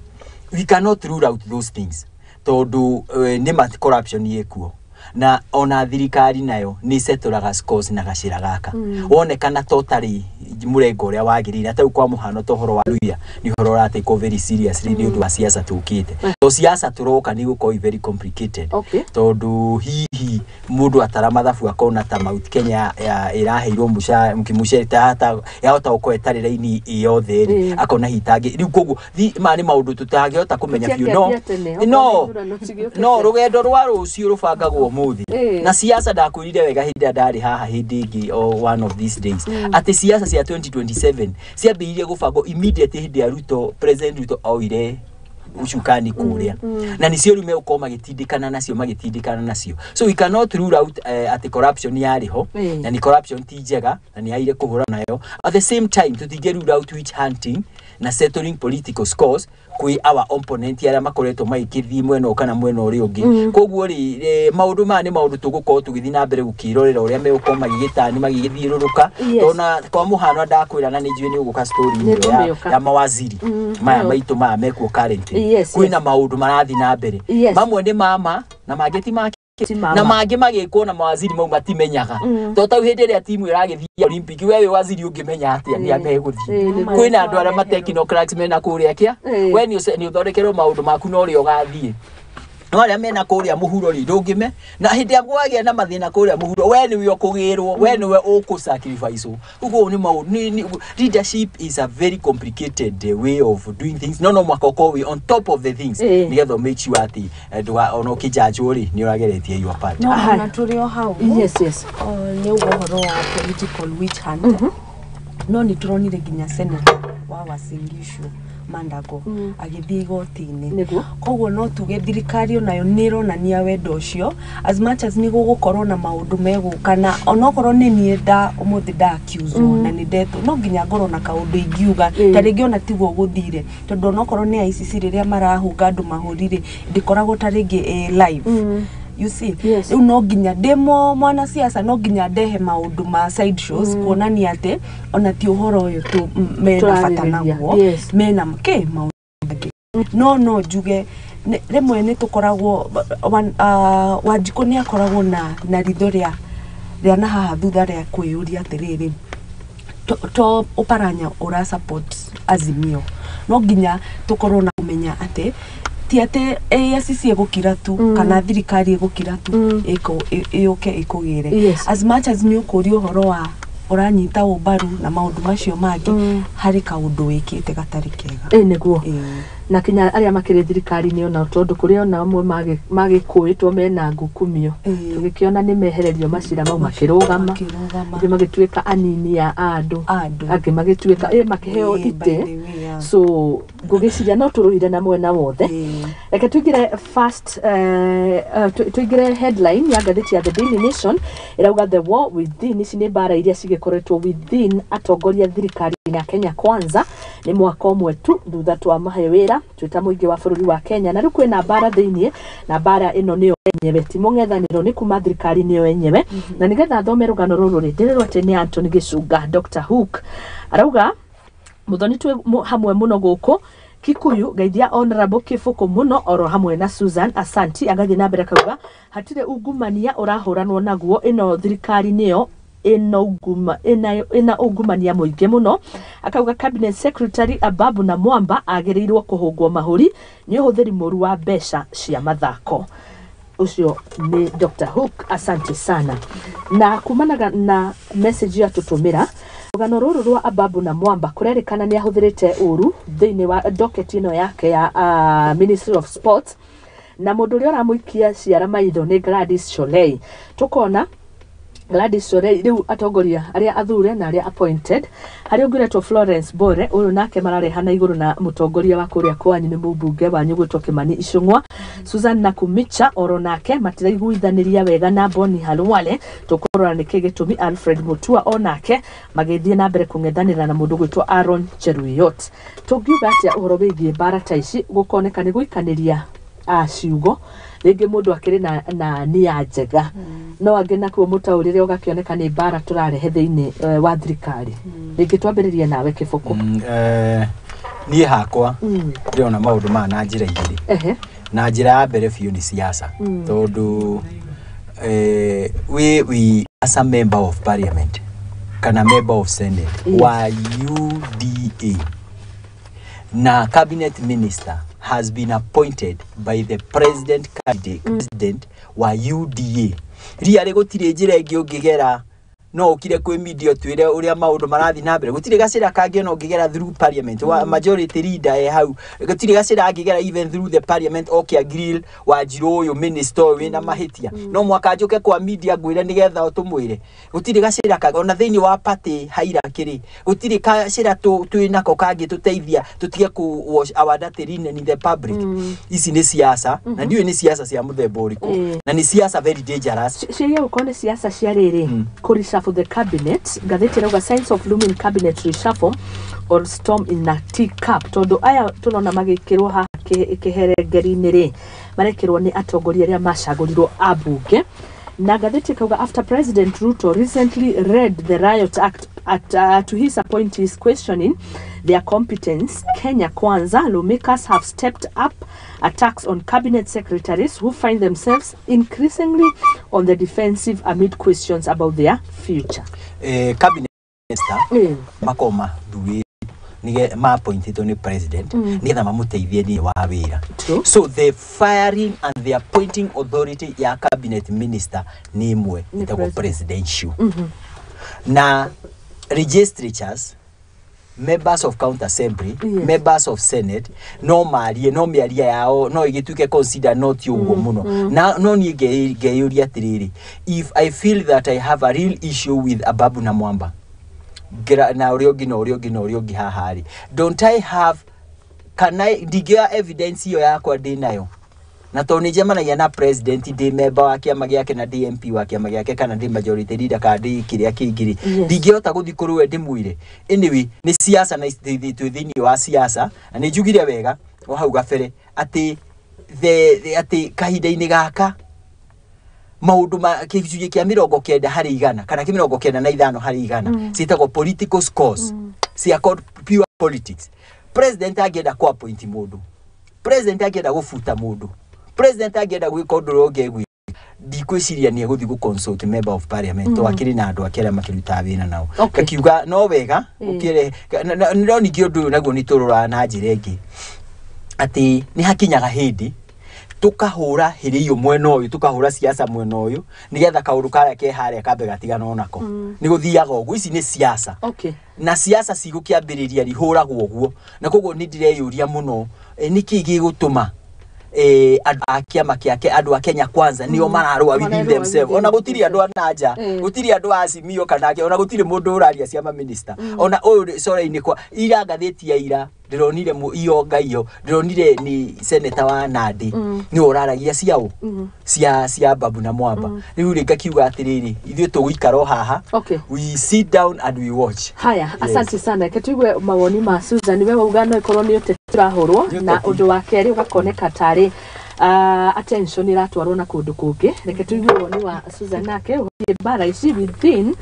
We cannot rule out those things, tondũ nĩ ma corruption ĩkuo. Na ona thirikari nayo nĩ setũraga scores na gacĩra gaka wonekana to tarĩ mũrengo ũrĩa wagĩrĩire. Ta rĩu kwa mũhano, ta ũhoro wa Luhya nĩ ũhoro ũratekwo very seriously nĩ ũndũ wa siasa tũkĩte, to siasa tũroka nĩ gũkorwo very complicated, tondũ hihi mũndũ atara mathabu akona ta Mount Kenya ĩraheirwo mũcere ta yahota gũkorwo ĩtarĩ raini yothe rĩ, akona hihi tangĩ rĩu. Koguo maya nĩ maũndũ tũtangĩhota kũmenya biũ, no no rũgendo rwa rũciũ rũbangagwo ũmũthĩ. Na siasa, ndakwĩrire wega hĩndĩ ĩrĩa ndarĩ haha hĩndĩ ĩngĩ o one of these days atĩ siasa cia 2027 ciambĩrĩirie gũbangwo immediately hĩndĩ ya Ruto, President Ruto oire ucukani kũrĩa, na nĩcio rĩu megũkorwo magĩtindĩkana nacio, magĩtindĩkana nacio. So we cannot rule out atĩ corruption yarĩ ho, na nĩ corruption ti njega na nĩ yaire kũhũra nayo. At the same time, tũtingĩ rule out witch hunting na settling political scores kwĩ our opponent arĩa makoretwo magĩkĩthiĩ mwena ũyũ kana mwena ũrĩa ũngĩ. Koguo rĩ, maũndũ maya nĩ maũndũ tũgũkorwo tũgĩthiĩ na mbere gũkĩrorera ũrĩa megũkorwo magĩgĩtani magĩgĩthiũrũrũka. Tona kwa mũhano ndakwĩra, na nĩ njũĩ nĩ ũgũka story ĩyo ya, Nĩngũmĩũka. ya mawaziri maya maitũ maya mekuo currently, kwĩna maũndũ marathiĩ na mbere. Mamwe nĩ mama na mangĩ ti ma Ti mama. Na mangĩ magĩkwo na mawaziri mau matimenyaga, to tau hĩndĩ ĩrĩa timu ĩragĩthiĩ Olympic, we wĩ waziri ũngĩmenya atĩa nĩ megũthiĩ? Nĩguo. Kwĩna andũ arĩa ma technocrats mena kũrĩa kĩa we nĩ ũthondekerwo maũndũ maku na ũrĩa ũgathiĩ, no arĩa mena kũrĩa mũhuro rĩ, ndũngĩme na hĩndĩ ĩrĩa kwagĩa na mathĩna kũrĩa mũhuro, we nĩwe ũkũgĩrwo, we nĩwe ũkũ sacrifice. Ũguo nĩ maũndũ leadership is a very complicated way of doing things, no mũhaka ũkorwo wĩ on top of the things nĩgetha make sure atĩ ona ũkĩnjanjwo rĩ, nĩ ũrageretie your part. No. Aha. Ona tũrĩ o hau, o, nĩ ũguo ũhoro wa political witch hunt, no nĩ tũronire nginya senator wa Uasin Gishu Mandago agĩthiĩ igoti-inĩ. Koguo no tuge thirikari onayo nĩ ĩronania wendo ũcio, as much as nĩ gũgũkorwo na maũndũ megũka, na onokorwo nĩ niĩ nda ũmũthĩ nda accuse na nĩ ndetwo, no nginya ngorwo na kaũndũ ingiuga. Ta rĩngĩ ona tiguo gũthire, tondũ onokorwo nĩ ICC rĩrĩa marahũnga andũ mahũri rĩ, ndĩkoragwo ta rĩngĩ live, you see. Rĩu no nginya ndĩ mwanasiasa, no nginya ndehe maũndũ ma side shows kuonania atĩ ona ti ũhoro ũyũ tu mena bata Tũrarĩrĩria. naguo, mena kĩ maũndũ mangĩ. No njuge rĩmwe nĩ tũkoragwo Wanjikũ nĩ akoragwo na ritho rĩa na haha thutha rĩa kwĩyũria atĩrĩrĩ, to Ũparanya ũra support Azimio, no nginya tũkorwo na kũmenya atĩ ti atĩ AICC ĩgũkira tu kana thirikari ĩgũkira tu ĩũke ĩkũgĩre. As much as nĩ ũkũria ũhoro wa ũranyita ũmbaru na maũndũ macio mangĩ, harĩ kaũndũ wĩkĩte gatarĩ kega. Ĩ nĩguo. Na kinya arĩa makĩrĩ thirikari-inĩ onao, tondũ kũrĩ ona amwe magĩkũĩtwo mena ngukumio, tũgĩkĩona nĩ mehererio macira mau makĩrũgama, Makĩrũgama. Angĩ magĩtuĩka anini a andũ, Andũ. Angĩ magĩtuĩka makĩheo Ĩ, by itĩ. the way, yeah. So ngũgĩciria no tũrũire na mwena wothe. Reke tũingĩre first, tũingĩre headline ya ngathĩti ya The Daily Nation, ĩrauga "The war within". Ici nĩ mbara iria cigĩkoretwo within atongoria thirikari ya Kenya Kwanza. Nĩ mwaka ũmwe tu thutha twamahe wĩra twĩta mũingĩ wa bũrũri wa Kenya, na rĩu kwĩna mbara thĩiniĩ, na mbara ĩno nĩyo enyewe, ti mũng'ethanĩro, nĩ kuma thirikari nĩyo enyewe. Na nĩgetha thome rũgano rũrũ rĩ, ndĩrerwo atĩ nĩ Anthony Gĩcunga, Dr Hook arauga muthoni twĩ hamwe mũno gũkũ Kikuyu, ngeithia Honorable Kĩbũkũ mũno oro hamwe na Susan, asanti. Agathiĩ na mbere akauga hatirĩ ungumania ũrahũranwo naguo, ĩno thirikari nĩyo ĩna ĩna ungumania mũingĩ mũno. Akauga cabinet secretary Ababu na Mwamba agĩrĩirwo kũhũngwo mahũri nĩ ũhũthĩri mũru wa mbeca cia mathako. Ũcio nĩ Dr Hook, asante sana. Na kumanaga na message ya tũtũmĩra, rũgano rũrũ rwa Ababu na Mwamba kũrerĩkana nĩ ahũthĩrĩte ũru thĩinĩ wa docket ĩno yake ya Ministry of Sports, na mũndũ ũrĩa ũramũikia ciara maitho nĩ Gladys Sholei. Tũkona Gladys Sholei rĩu atongoria arĩa athure na arĩa appointed, harĩa ũngĩretwo Florence Bore, ũyũ nake mararehana igũrũ na mũtongoria wa kũrĩa kwanyu, nĩ mũmbunge wanyu gwĩtwo Kimani Ichung'wa. Susan Nakumicha oro nake matiraiguithanĩria wega na Boni Halwale, tũkũrora nĩkĩ gĩtũmi. Alfred Mutua onake magĩthiĩ na mbere kũng'ethanĩra na mũndũ gwĩtwo Aaron Cheruiyot. Tũngiuga atĩa ũhoro wĩgiĩ mbara ta ici gũkoneka nĩ gũikanĩria a ciugo, rĩngĩ mũndũ akĩrĩ na nia njega, no angĩ nakuo mũtaũrĩre ũgakĩoneka nĩ mbara tũrarehe thĩinĩ wa thirikari? Rĩngĩ twambĩrĩrie nawe, Kĩbũkũ. Niĩ hakwa ndĩrona maũndũ maya na njĩra igĩrĩ. Na njĩra ya mbere biũ nĩ siasa, tondũ We as a member of parliament kana member of senate wa UDA na cabinet minister has been appointed by the president candidate president wa UDA ria rĩ gũtirĩ njĩra ĩngĩ ũngĩgera no ũkire kwĩ media twĩre ũrĩa maũndũ marathiĩ na mbere gũtirĩ gacĩra kangĩ ona ũngĩgera through parliament wa majority leader e hau gũtirĩ gacĩra angĩgera even through the parliament oke grill Wanjirũ ũyũ minister ũyũ wĩna mahĩtia no mwaka njũke kwa media ngwĩre nĩgetha tũmwĩre gũtirĩ gacĩra kangĩ ona thĩinĩ wa party hierarchy rĩ gũtirĩ gacĩra twĩ nako kangĩtũteithia tũtige kũ wash our dirty linen in the public. Ici nĩ siasa na ndiũĩ nĩ siasa cia mũthemba ũrĩkũ na nĩ siasa very dangerous. Ciĩgiĩ gũkorwo nĩ siasa cia rĩrĩ kũ reshuffle the cabinet, ngathĩti ĩrauga signs of looming cabinet reshuffle or storm in a teacup, tondũ aya tũrona magĩkĩrwo haha kĩherengeri-inĩ rĩ marekĩrwo nĩ atongoria arĩa macagũrirwo a mbunge na ngathĩti ĩkauga after President Ruto recently read the Riot Act to his appointees questioning their competence, Kenya Kwanza lawmakers have stepped up attacks on cabinet secretaries who find themselves increasingly on the defensive amid questions about their future. Cabinet minister makorwo mathurĩtwo nige ma-appointĩtwo nĩ president nĩgetha mamũteithie thĩinĩ wa wĩra. So the firing and the appointing authority ya cabinet minister nĩ ĩmwe Nĩ ĩtagwo president. Presidential na legislatures, members of county assembly, members of senate no marie no mĩaria yao no ĩgĩtuĩke consider not ũguo mũno na no niĩ ngeyũria atĩrĩrĩ, if I feel that I have a real issue with Ababu na Mwamba na ũrĩa ũngĩ na ũrĩa ũngĩ na ũrĩa ũngĩ haha rĩ, don't I have, can I, ndingĩoya evidence ĩyo yakwa ndĩ nayo na tondũ nĩ njemanagia na president ndĩ member wa kĩama gĩake na ndĩ MP wa kĩama gĩake kana ndĩ majority leader kana ndĩ kĩrĩa kĩngĩ rĩ, ndingĩhota gũthiĩ kũrĩ we ndĩmwĩre? Anyway, nĩ siasa na twĩ thĩinĩ wa siasa na nĩ njugire wega o hau gabere atĩ atĩ kahinda-inĩ gaka maũndũ ma gĩcunjĩ kĩa 90% kana kĩa 95% ciĩtagwo political scores cia called pure politics. President angĩenda kũ appoint mũndũ, president angĩenda gũbuta mũndũ, president angĩenda gwĩka ũndũ ũrĩa ũngĩ egwĩka, ndikwĩciria nĩ egũthiĩ gũ consult member of parliament to akĩrĩ na andũ ake arĩa makĩrutaga wĩra nao. Ngakiuga no wega ũkĩrehe no ningĩ ũndũ ũyũ naguo nĩ tũroraga na njĩra ĩngĩ atĩ nĩ hakinyaga hĩndĩ tukahũra hĩrĩio mwena ũyũ, tukahũra siasa mwena ũyũ nĩgetha kaũndũ karĩa ke harĩa kambe gatigana onako nĩ gũthiaga ũguo. Ici nĩ siasa na siasa cigũkĩambĩrĩria rihũragwo ũguo na koguo nĩ ndĩreyũria mũno nĩkĩ gĩgũtũma andũ a kĩama kĩake, andũ a Kenya Kwanza nĩo mararũa within Mararũa themselves within ona gũtirĩ andũ a nanja, gũtirĩ andũ a Azimio kana angĩ, ona gũtirĩ mũndũ ũraria cia maminista ona ũyũ Corainĩ kwa ira ngathĩti ya ira ndĩronire iyonga iyo ndĩronire nĩ seneta wa Nandi nĩwe ũraragia ciaũ cia Babu na Mwamba. Rĩu rĩ ngakiuga atĩrĩrĩ, ithuĩ tũgũikara o haha, we sit down and we watch. Haya, asante sana. Reke tuigue mawoni ma Susan. We wauga no ĩkorwo nĩ ũteti ũrahũrwo Nĩ na ũteti. Ũndũ wa kerĩ ũgakoneka tarĩ attention iratwarwo na kũndũ kũngĩ. Reke tuigue woni wa Susan nake ũgiĩ mbara ici within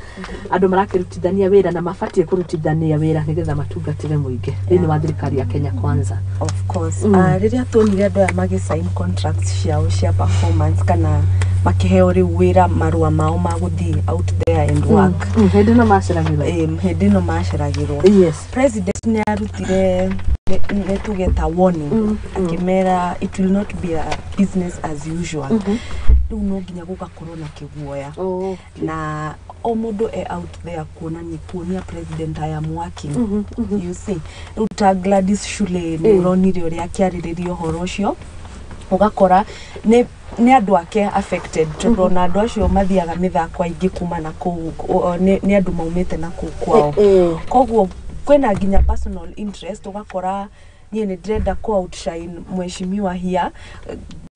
andũ marakĩrutithania wĩra na mabatiĩ kũrutithania wĩra nĩgetha matungatĩre mũingĩ thĩinĩ wa thirikari ya Kenya Kwanza. Of course. Rĩrĩa tuonire andũ aya magĩ contracts ciao cia performance kana makĩheo rĩu wĩra marũa mao ma gũthiĩ out there and work, Hĩndĩ ĩno maceragĩrwo. Hĩndĩ ĩno maceragĩrwo, president nĩ arutire nĩ tuge ta warning akĩmera it will not be a business as usual. Rĩu no nginya gũgakorwo na kĩguoya na o mũndũ e out there kuonania kuonia president, "I am working," you see. Rĩu ta Gladys Shule nĩ ũronire ũrĩa akĩarĩrĩria ũhoro ũcio, ũgakora nĩ andũ ake affected tondũ ona andũ acio mathiaga mĩthako aingĩ kuma na kũu nĩ andũ maumĩte na kũu kwao. Koguo kwĩna nginya personal interest, ũgakora niĩ nĩ ndĩrenda kũ outshine mheshimiwa here,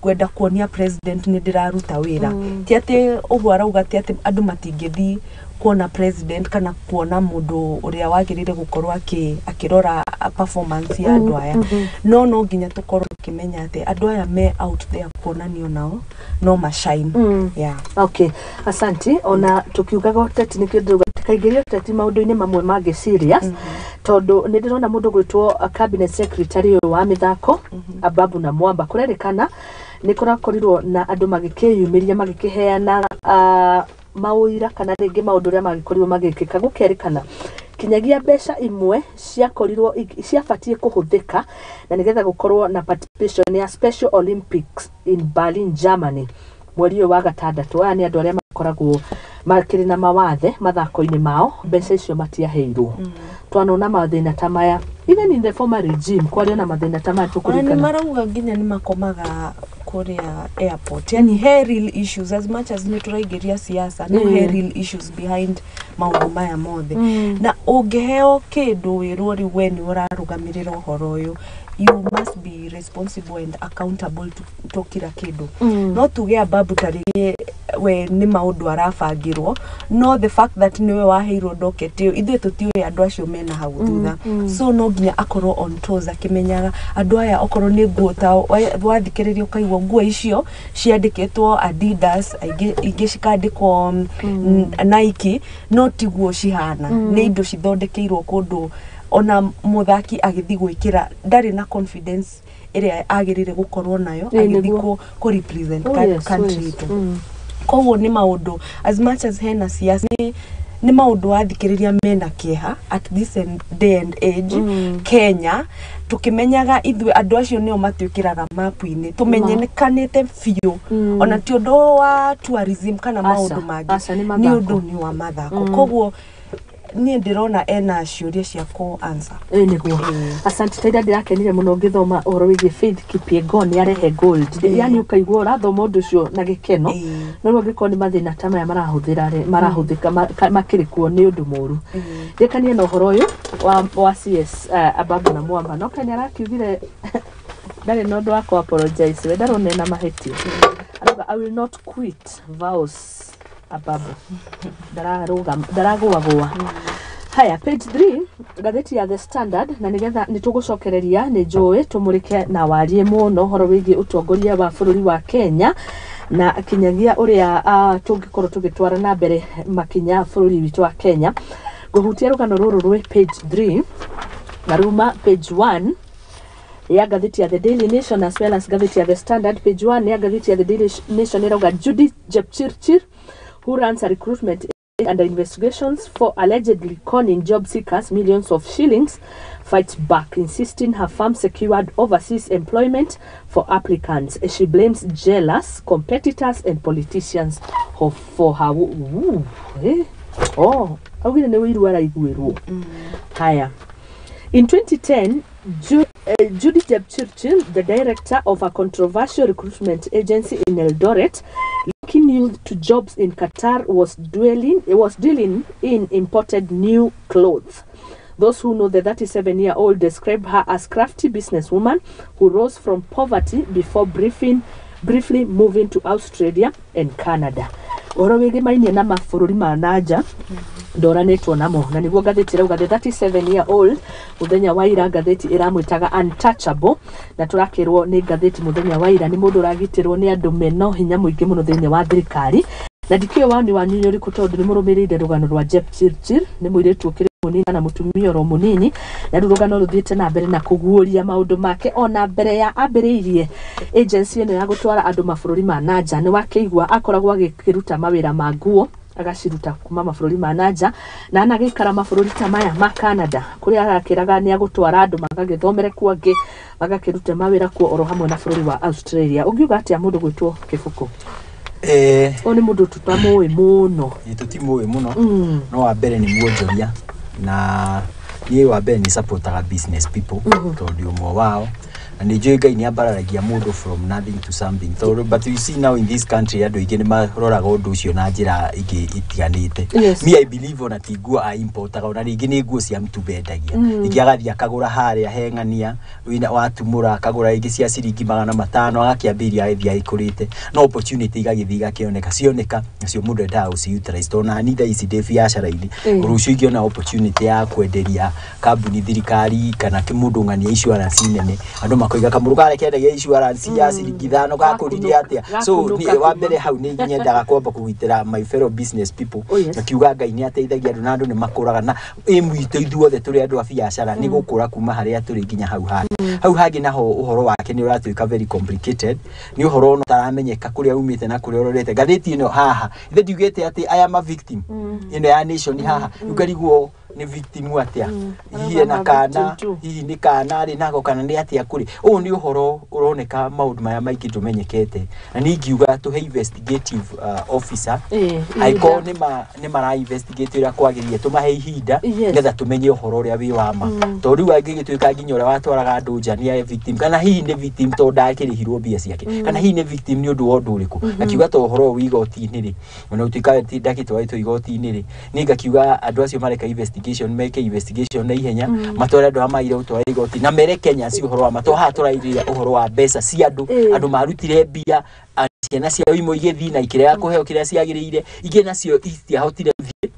ngwenda kuonia president nĩ ndĩraruta wĩra. Ti atĩ ũguo arauga ti atĩ andũ matingĩthiĩ kuona president kana kuona mũndũ ũrĩa wagĩrĩire gũkorwo akĩrora performance ya andũ aya, no no nginya tũkorwo tũkĩmenya atĩ andũ aya me out there kuonanio nao no mashine, yeah. Okay, asante. Ona tukiugaga ũteti nĩkĩo ndĩrauga tikaingĩrie ũteti maũndũ-inĩ mamwe mangĩ serious, tondũ nĩ ndĩrona mũndũ gwĩtwo cabinet secretary ũyũ wa mĩthako Ababu na Mwamba kũrerĩkana nĩ kũrakorirwo na andũ magĩkĩyumĩria magĩkĩheana Maũira kana rĩngĩ maũndũ ũrĩa magĩkorirwo magĩkĩka gũkerĩkana kinyagia mbeca imwe ciakorirwo ciabatiĩ kũhũthĩka na nĩgetha gũkorwo na participation ya Special Olympics in Berlin, Germany mweri ũyũ wa gatandatũ. Aya nĩ andũ arĩa makoragwo makĩrĩ na mawathe mathako-inĩ mao, mbeca icio matiaheirwo. Twanona mathĩna ta maya even in the former regime, kwarĩ na mathĩna ta maya Ona nĩ tũkũririkana. Marauga nginya nĩ makomaga kũrĩa airport, yani he real issues. As much as nĩ tũraingĩria siasa, no he real issues behind maũndũ maya mothe. Na ũngĩheo kĩndũ wĩrwo rĩu we nĩ ũrarũgamĩrĩra ũhoro ũyũ, you must be responsible and accountable to kila kĩndũ. No tuge Ababu tarĩngĩ we nĩ maũndũ arabangĩrwo, no the fact that nĩwe waheirwo docket ĩyo, ithuĩ tũtiũĩ andũ acio mena hau thutha. So no nginya akorwo on toes akĩmenyaga andũ aya, okorwo nĩ nguo ta wathikĩrĩria ũkaigua nguo icio ciandĩkĩtwo Adidas, ingĩ ingĩ cikandĩkwo Nike, no tiguo cihana. Nĩ indo cithondekeirwo kũndũ ona mũthaki agĩthiĩ gwĩkĩra ndarĩ na confidence ĩrĩa agĩrĩire gũkorwo nayo agĩthiĩ kũ represent country itũ. Koguo nĩ maũndũ, as much as hena siasa, nĩ maũndũ wathikĩrĩria mena kĩeha at this day and age. Kenya tũkĩmenyaga ithuĩ andũ acio nĩo matwĩkĩraga mapu-inĩ, tũmenyekanĩte biũ. Ona ti ũndũ wa tourism kana Aca, maũndũ mangĩ, aca, nĩ nĩ mathako. ũndũ nĩ wa mathako. Koguo niĩ ndĩrona ena ciũria cia kũ answer. Ĩ nĩguo, asante. Taira ndĩrakenire mũno ngĩthoma ũhoro wĩgiĩ Faith Kipyegon nĩ arehe gold. Yani ũkaigua ũrathoma ũndũ ũcio na gĩkeno. No rĩu angĩkorwo nĩ mathĩna ta maya marahũthĩra rĩ, marahũthĩka makĩrĩ kuo, nĩ ũndũ mũru. Ndĩkanie na ũhoro ũyũ wa CS Ababu na Mwamba, no Kenya arakiugire ndarĩ na ũndũ wa kũ apologize, we ndarona ena mahĩtia. Arauga, "I will not quit," vows Ababu, ndararũgama, ndaragũagũa. Haya, page 3 ngathĩti ya The Standard, na nĩgetha nĩ tũgũcokereria, nĩ njũĩ tũmũrĩke na warie mũno ũhoro wĩgiĩ ũtongoria wa bũrũri wa Kenya na kinyagia ũrĩa tũngĩkorwo tũgĩtwara na mbere makinya bũrũri witũ wa Kenya. Ngũhutia rũgano rũrũ rwĩ page 3 na ruma page 1 ya ngathĩti ya The Daily Nation as well as ngathĩti ya The Standard. Page 1 ya ngathĩti ya The Daily Nation ĩrauga Judith Jepchirchir, who runs a recruitment under investigations for allegedly conning job seekers millions of shillings, fights back, insisting her firm secured overseas employment for applicants. She blames jealous competitors and politicians for her. Ooh, eh? Oh, augire nĩ ũiru araiguĩrwo. Haya. In 2010, Judy Jepchirchir, the director of a controversial recruitment agency in Eldoret, linking youth to jobs in Qatar, was dealing in imported new clothes. Those who know the 37-year-old describe her as crafty businesswoman who rose from poverty before briefly moving to Australia and Canada. Ũhoro wĩgĩmainie na mabũrũri ma nanja ndoranĩtwo namo, na nĩguo ngathĩti ĩrauga the 37-year-old. Mũthenya wa ira ngathĩti ĩramwĩtaga untouchable, na tũrakĩrwo nĩ ngathĩti mũthenya wa ira nĩ mũndũ ũragitĩrwo nĩ andũ mena hinya mũingĩ mũno thĩinĩ wa thirikari. Na ndikĩũĩ woni wanyu nĩ ũrĩkũ, tondũ nĩ mũrũmĩrĩire rũgano rwa Jepchirchir. Nĩ mũirĩtu ũkĩrĩ mũnini kana mũtumia oro mũnini, na rĩu rũgano rũthiĩte na mbere na kũguũria maũndũ make ona mbere ya ambĩrĩirie agency ĩno ya gũtwara andũ mabũrũri ma nanja. Nĩ wakĩigua akoragwo agĩkĩruta mawĩra ma nguo, agaciruta kuma mabũrũri ma nanja, na anagĩikara mabũrũri ta maya ma Canada, kũrĩa arakĩraga nĩ agũtwara andũ magagĩthomere kuo, angĩ magakĩrute mawĩra kuo, oro hamwe na bũrũri wa Australia. Ũngiuga atĩa mũndũ gwĩtwo Kĩbũkũ? Ũyũ nĩ mũndũ tũtamũĩ mũno. Ĩ, tũtimũĩ mũno. No wa mbere nĩ muonjoria, na niĩ wa mbere nĩ supportaga business people tondũ ndĩ ũmwe wao, na nĩ njũĩ Ngai nĩ ambararagia mũndũ from nothing to something. Tondũ but you see, now in this country andũ aingĩ nĩ maroraga ũndũ ũcio na njĩra ingĩ itiganĩte. Me, I believe ona ti nguo a importaga, ona rĩngĩ nĩ nguo cia mtumba endagia. Rĩngĩ agathiĩ akagũra harĩa he ng'ania wĩna watumũra, akagũra rĩngĩ cia ciringi 500, agakĩambĩrĩria agĩthiĩ agĩkũrĩte, no opportunity igagĩthiĩ igakĩoneka, cioneka nacio mũndũ endaga gũci utilize. Tondũ nani thaa ici ndĩ biacara-inĩ, rũciũ ingĩona opportunity ya kwenderia kambuni, thirikari kana mũndũ ng'ania insurance nene, andũ Makoiga kamũrũ karĩa kendagia insurance ya ciringi 5 gakũrire atĩa. So wa mbere hau nĩ nyendaga kwamba kũgitĩra my fellow business people. Ngakiuga Ngai nĩ ateithagia andũ na andũ nĩ makũraga, na aim itũ ithuothe tũrĩ andũ a biacara nĩ gũkũra kuma harĩa tũrĩ nginya hau hangĩ. Hau hangĩ naho ũhoro wake nĩ ũratuĩka very complicated, nĩ ũhoro ona ũtaramenyeka kũrĩa umĩte na kũrĩa ũrorete. Ngathĩti ĩno haha ithe ndiugĩte atĩ I am a victim, ĩno ya Nation haha ũkarigwo nĩ victim atĩa, hihi ena kana, hihi nĩ kana arĩ nako kana nĩ atĩa kũrĩ. Ũyũ nĩ ũhoro ũroneka maũndũ maya maingĩ ndũmenyekete, na niĩ ingiuga tũhe investigative officer angĩkorwo nĩ mara investigate ũrĩa kwagĩrĩire, tũmahe ihinda nĩgetha tũmenye ũhoro ũrĩa wĩ wa ma, tondũ rĩu angĩgĩtuĩka nginya ũrĩa watwaraga andũ nja nĩ victim, kana hihi nĩ victim tondũ ndakĩrĩhirwo mbia ciake, kana hihi nĩ victim nĩ ũndũ wa ũndũ ũrĩkũ. Ngakiuga to ũhoro ũyũ wĩ igoti-inĩ rĩ, ona gũtuĩka ti ndagĩtwarĩtwo igoti-inĩ rĩ, niĩ ngakiuga andũ acio mareka investigation meke investigation na ihenya, matware andũ arĩa magire gũtwara igoti na mere Kenya ci ũhoro wa ma, tondũ haha tũrairĩra ũhoro wa mbeca cia andũ, andũ marutire mbia, ciana ciao imwe igĩthiĩ na ikĩrega kũheo kĩrĩa ciagĩrĩire, ingĩ nacio itiahotire gũthiĩ,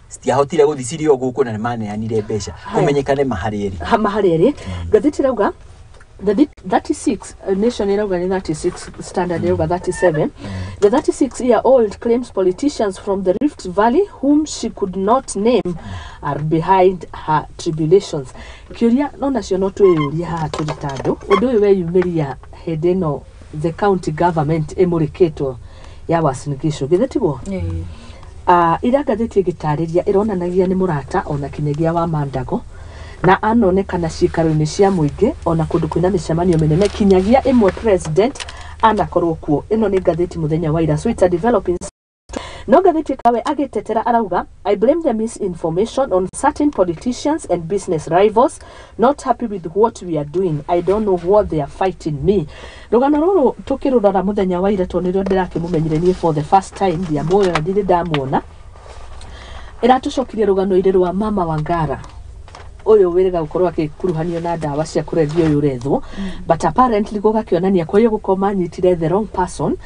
citiahotire gũthiĩ cirĩ o gũkũ na nĩmaneanire mbeca, kũmenyekane maharĩ erĩ. Maharĩ erĩ. Ngathĩti ĩrauga the 36 Nation ĩrauga nĩ 36, Standard ĩrauga 37. The 36-year-old claims politicians from the Rift Valley whom she could not name are behind her tribulations. Kĩũria no nacio no twĩyũrie haha tũrĩ ta andũ, ũndũ ũyũ weyumĩria hĩndĩ ĩno the county government ĩmũrĩkĩtwo ya Uasin Gishu, githĩ tiguo? Ira ngathĩti ĩgĩtarĩria ĩronanagia nĩ mũrata ona kinyagia wa Mandago, na anonekana ciikaro-inĩ cia mũingĩ ona kũndũ kwĩna mĩcemanio mĩnene kinyagia ĩmwe president anakorwo kuo. Ĩno nĩ ngathĩti mũthenya wa ira, so it's a developing. No ngathĩti ĩkawe agĩtetera arauga, I blame the misinformation on certain politicians and business rivals not happy with what we are doing. I don't know what they are fighting me. Rũgano rũrũ tũkĩrũrora mũthenya wa ira tondũ nĩrĩo ndĩrakĩmũmenyire niĩ for the first time, ndiamuoya na ndirĩ ndamuona. Ĩratũcokirie rũgano-inĩ rwa Mama Wangara ũyũ wĩrĩga gũkorwo akĩkuruhanio na ndawa cia kũrebia ũyũ ũrethwo, but apparently gũgakĩonania kwa hiyo gũkorwo manyitire the wrong person.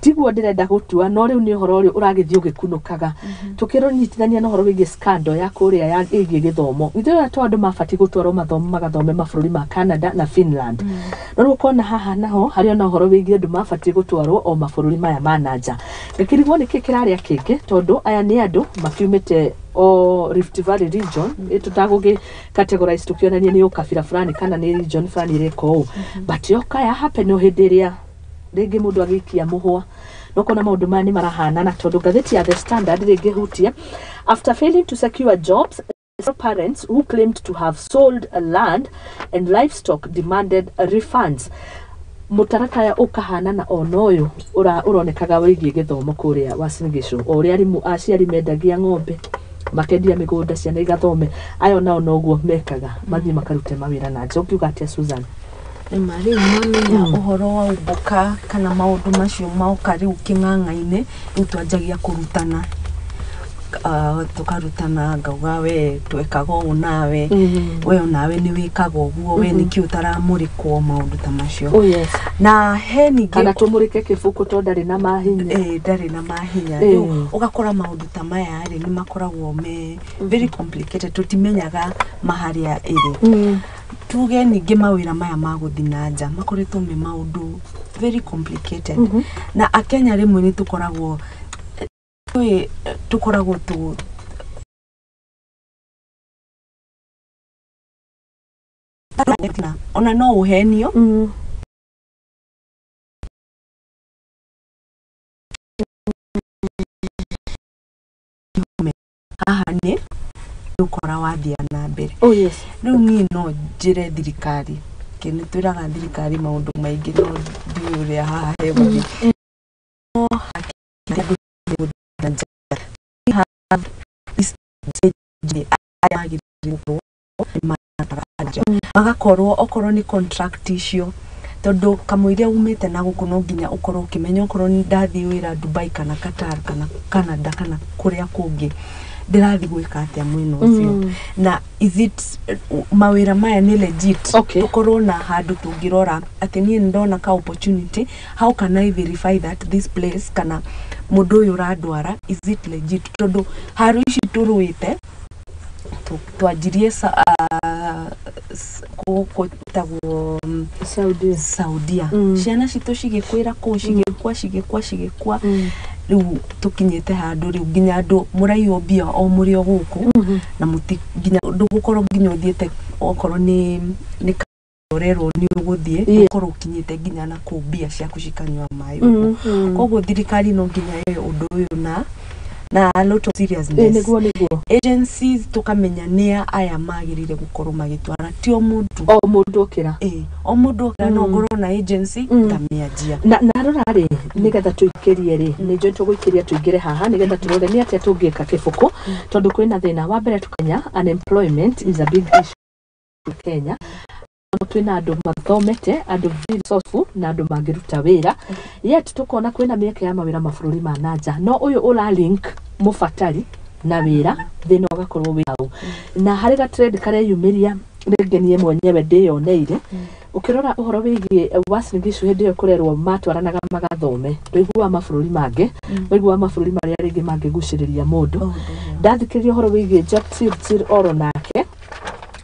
Tiguo ndĩrenda gũtua, no rĩu nĩ ũhoro ũrĩa ũragĩthiĩ ũgĩkunũkaga. Tũkĩrũnyitithania na ũhoro wĩgiĩ scandal ya kũrĩa ya ĩgiĩ gĩthomo, ithuĩ to andũ mabatiĩ gũtwarwo mathomo magathome mabũrũri ma Canada na Finland, no rĩu ũkona haha naho harĩ ona ũhoro wĩgiĩ andũ mabatiĩ gũtwarwo o mabũrũri maya ma na nja. Ngĩkĩrigwo nĩkĩ kĩrarĩa kĩngĩ, tondũ aya nĩ andũ makiumĩte o Rift Valley region, tũtagũgĩ categorize tũkĩonania nĩ ũkabira fulani kana nĩ region fulani ĩreka ũũ, but yoka ya happen o hĩndĩ ĩrĩa rĩngĩ mũndũ agĩikia mũhwa, no kona maũndũ maya nĩ marahanana, tondũ ngathĩti ya The Standard rĩngĩ hutia after failing to secure jobs, parents who claimed to have sold land and livestock demanded refunds. Mũtaratara ũkahanana ona ũyũ ũronekaga wĩgiĩ gĩthomo kũrĩa Uasin Gishu, o ũrĩa arimũ aciari mendagia ng'ombe makendia mĩgũnda ciana igathome, ayo nao noguo mekaga, mathiĩ makarute mawĩra na nja. Ũngiuga atĩa Susan? Nĩma rĩu mamenya ũhoro wa ũmbũka kana maũndũ macio moka rĩu kĩng'ang'a-inĩ, rĩu twanjagia kũrutana, tũkarutana ngauga we twekaga ũũ nawe, we onawe nĩ wĩkaga ũguo, we nĩkĩ ũtaramũrĩkwo, maũndũ ta macio. Oh yes. Na he ningĩ kana tũmũrĩke kĩbuku tondũ ndarĩ na mahinya. Ndarĩ na mahinya. Rĩu ũgakora maũndũ ta maya rĩ nĩ makoragwo me very complicated, tũtimenyaga maharĩa ĩrĩ. Tuge ningĩ mawĩra maya ma gũthiĩ na nja makoretwo me maũndũ very complicated, na akenya rĩmwe nĩ tũkoragwo tũkoragwo tũ ona no ũhenio haha nĩ ũkora wathiĩ na mbere. Oh yes. Rĩu niĩ no njĩre thirikari, kĩ nĩ twĩraga thirikari maũndũ maingĩ no ndiũĩ ũrĩa haha hegũthiĩ. No hakĩ magakorwo okorwo nĩ contract icio, tondũ kamũiria umĩte na gũkũ no nginya ũkorwo ũkĩmenya okorwo nĩ ndathiĩ wĩra Dubai kana Qatar kana Canada kana kũrĩa kũngĩ ndĩrathiĩ gwĩka atĩa mwena ũcio, na is it mawĩra maya nĩ legit. Tũkorwo na handũ tũngĩrora atĩ niĩ nĩndona ka opportunity, how can I verify that this place kana mũndũ ũyũ ũrandwara is it legit, tondũ haru ici tũrũĩte twanjirie Gũkũ tagwo Saudia. Saudia. Ciana citũ cigĩkwĩra kũu, cigĩkua, cigĩkua, cigĩkua. Rĩu tũkinyĩte handũ rĩu nginya andũ mũraiywo mbia o mũrĩ o gũkũ, na mũti nginya ndũgũkorwo nginya ũthiĩte, okorwo nĩ ũrerwo nĩ ũgũthiĩ, ũkorwo ũkinyĩte nginya na kũu, mbia ciaku cikanyua maĩ ũguo. Koguo thirikari no nginya yoe ũndũ ũyũ na a lot of seriousness. Nĩguo. Agencies, tũkamenya nĩa aya magĩrĩire gũkorwo magĩtwara, ti o mũndũ. O mũndũ okĩra. Ĩ, o mũndũ okĩra, no ngorwo na agency ngamĩanjia. Na rora rĩ, nĩgetha tũikĩrie rĩ, nĩ njũĩ tũgũikĩria, tũingĩre haha nĩgetha tũrore nĩ atĩa tũngĩka, Kĩbũkũ, tondũ kwĩna thĩna wa mbere tũkanya unemployment is a big issue Kenya. Twĩna andũ mathomete, andũ very resourceful, na andũ mangĩruta wĩra, yet tũkona kwĩna mĩeke ya mawĩra mabũrũri ma nanja, no ũyũ ũra link mũbatari na wĩra, thĩna ũgakorwo wĩ hau. Na harĩ ga trend kareyumĩria rĩngĩ niĩ mwenyewe ndĩyoneire, ũkĩrora ũhoro wĩgiĩ Uasin Gishu, hĩndĩ ĩyo kũrerwo matwaranaga magathome, ndũiguaga mabũrũri mangĩ, waiguaga mabũrũri marĩa rĩngĩ mangĩgucĩrĩria mũndũ. Ndathikĩrĩria ũhoro wĩgiĩ Jepchirchir oro nake,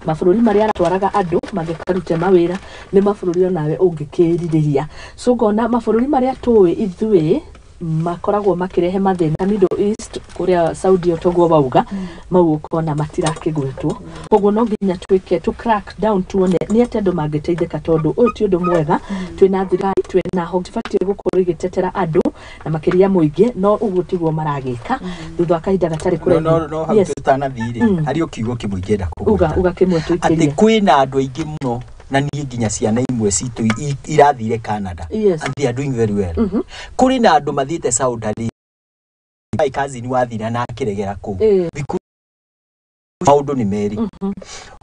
mabũrũri marĩa aratwaraga andũ mangĩkarute mawĩra nĩ mabũrũri onawe ũngĩkĩrirĩria. So ngona mabũrũri marĩa tũĩ ithuĩ makoragwo makĩrehe mathĩna, Middle East, kũrĩa Saudi, toguo wauga, mau ũkona matirakĩgwetwo. Koguo no nginya twĩke to crack down, tuone nĩ atĩa andũ mangĩteithĩka, tondũ ũyũ ti ũndũ mwega. Twĩna thirikari, twĩna honge cibatiĩ gũkorwo igĩtetera andũ na makĩria mũingĩ, no ũguo tiguo maragĩka thutha wa kahinda gatarĩ No, no, kũraihu. no hau tũtanathiĩ rĩ, harĩ o kiugo kĩmwe ingĩenda Uga. kũgweta. Uga kĩmwe Atĩ tũikĩrie. kwĩna andũ aingĩ mũno, na niĩ nginya ciana imwe citũ irathire Canada and they are doing very well. Kũrĩ na andũ mathiĩte Saudi Arabia, my cousin wathire na akĩregera kũu because maũndũ nĩ merĩ.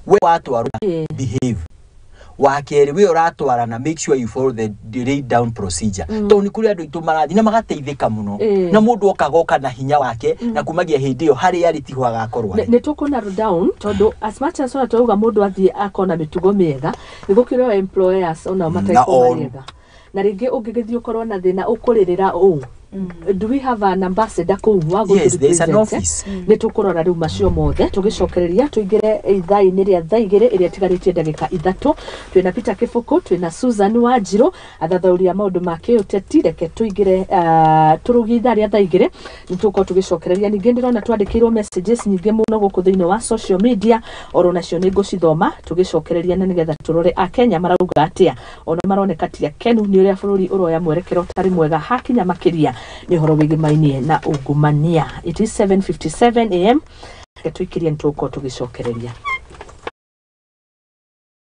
We watwarwo, behave. Wa kerĩ, we ũratwarana, make sure you follow the laid down procedure, tondũ nĩ kũrĩ andũ aitũ marathiĩ na magateithĩka mũno, na mũndũ oka goka na hinya wake, na kumagia hĩndĩ ĩyo harĩa arĩ tiho agakorwo arĩ. Nĩ tũkũ narrow down, tondũ as much as ona twauga mũndũ athiĩ akona mĩtugo mĩega, nĩ gũkĩrĩ o employers onao Na matarĩ oru. marĩega, na rĩngĩ ũngĩgĩthiĩ ũkorwo na thĩna ũkũrĩrĩra ũũ. Do we have an ambassador kũu wa Yes, there is an gũtũ represent? office. Nĩ tũkũrora rĩu macio mothe tũgĩcokereria, tũingĩre ithaa-inĩ rĩa thaa 2 ĩrĩa ĩtigarĩtie ndagĩka 3. Twĩna Peter Kĩbũkũ, twĩna Susan Wanjirũ, athathaũri a maũndũ ma kĩũteti. Reke tũingĩre, tũrũgie ithaa rĩa thaa 2, nĩ tũgũkorwo tũgĩcokereria. Ningĩ ndĩrona twandĩkĩirwo messages nyingĩ mũno gũkũ thĩinĩ wa social media, oro nacio nĩ ngũcithoma tũgĩcokereria, na nĩgetha tũrore akenya marauga atĩa. Ona maroneka ti akenu nĩ ũrĩa bũrũri ũroya mwerekero ũtarĩ mwega hakinya makĩria nĩ ũhoro wĩgĩmainie na ungumania. It is 7:57 am. Reke tũikĩrie, nĩ tũgũkorwo tũgĩcokereria.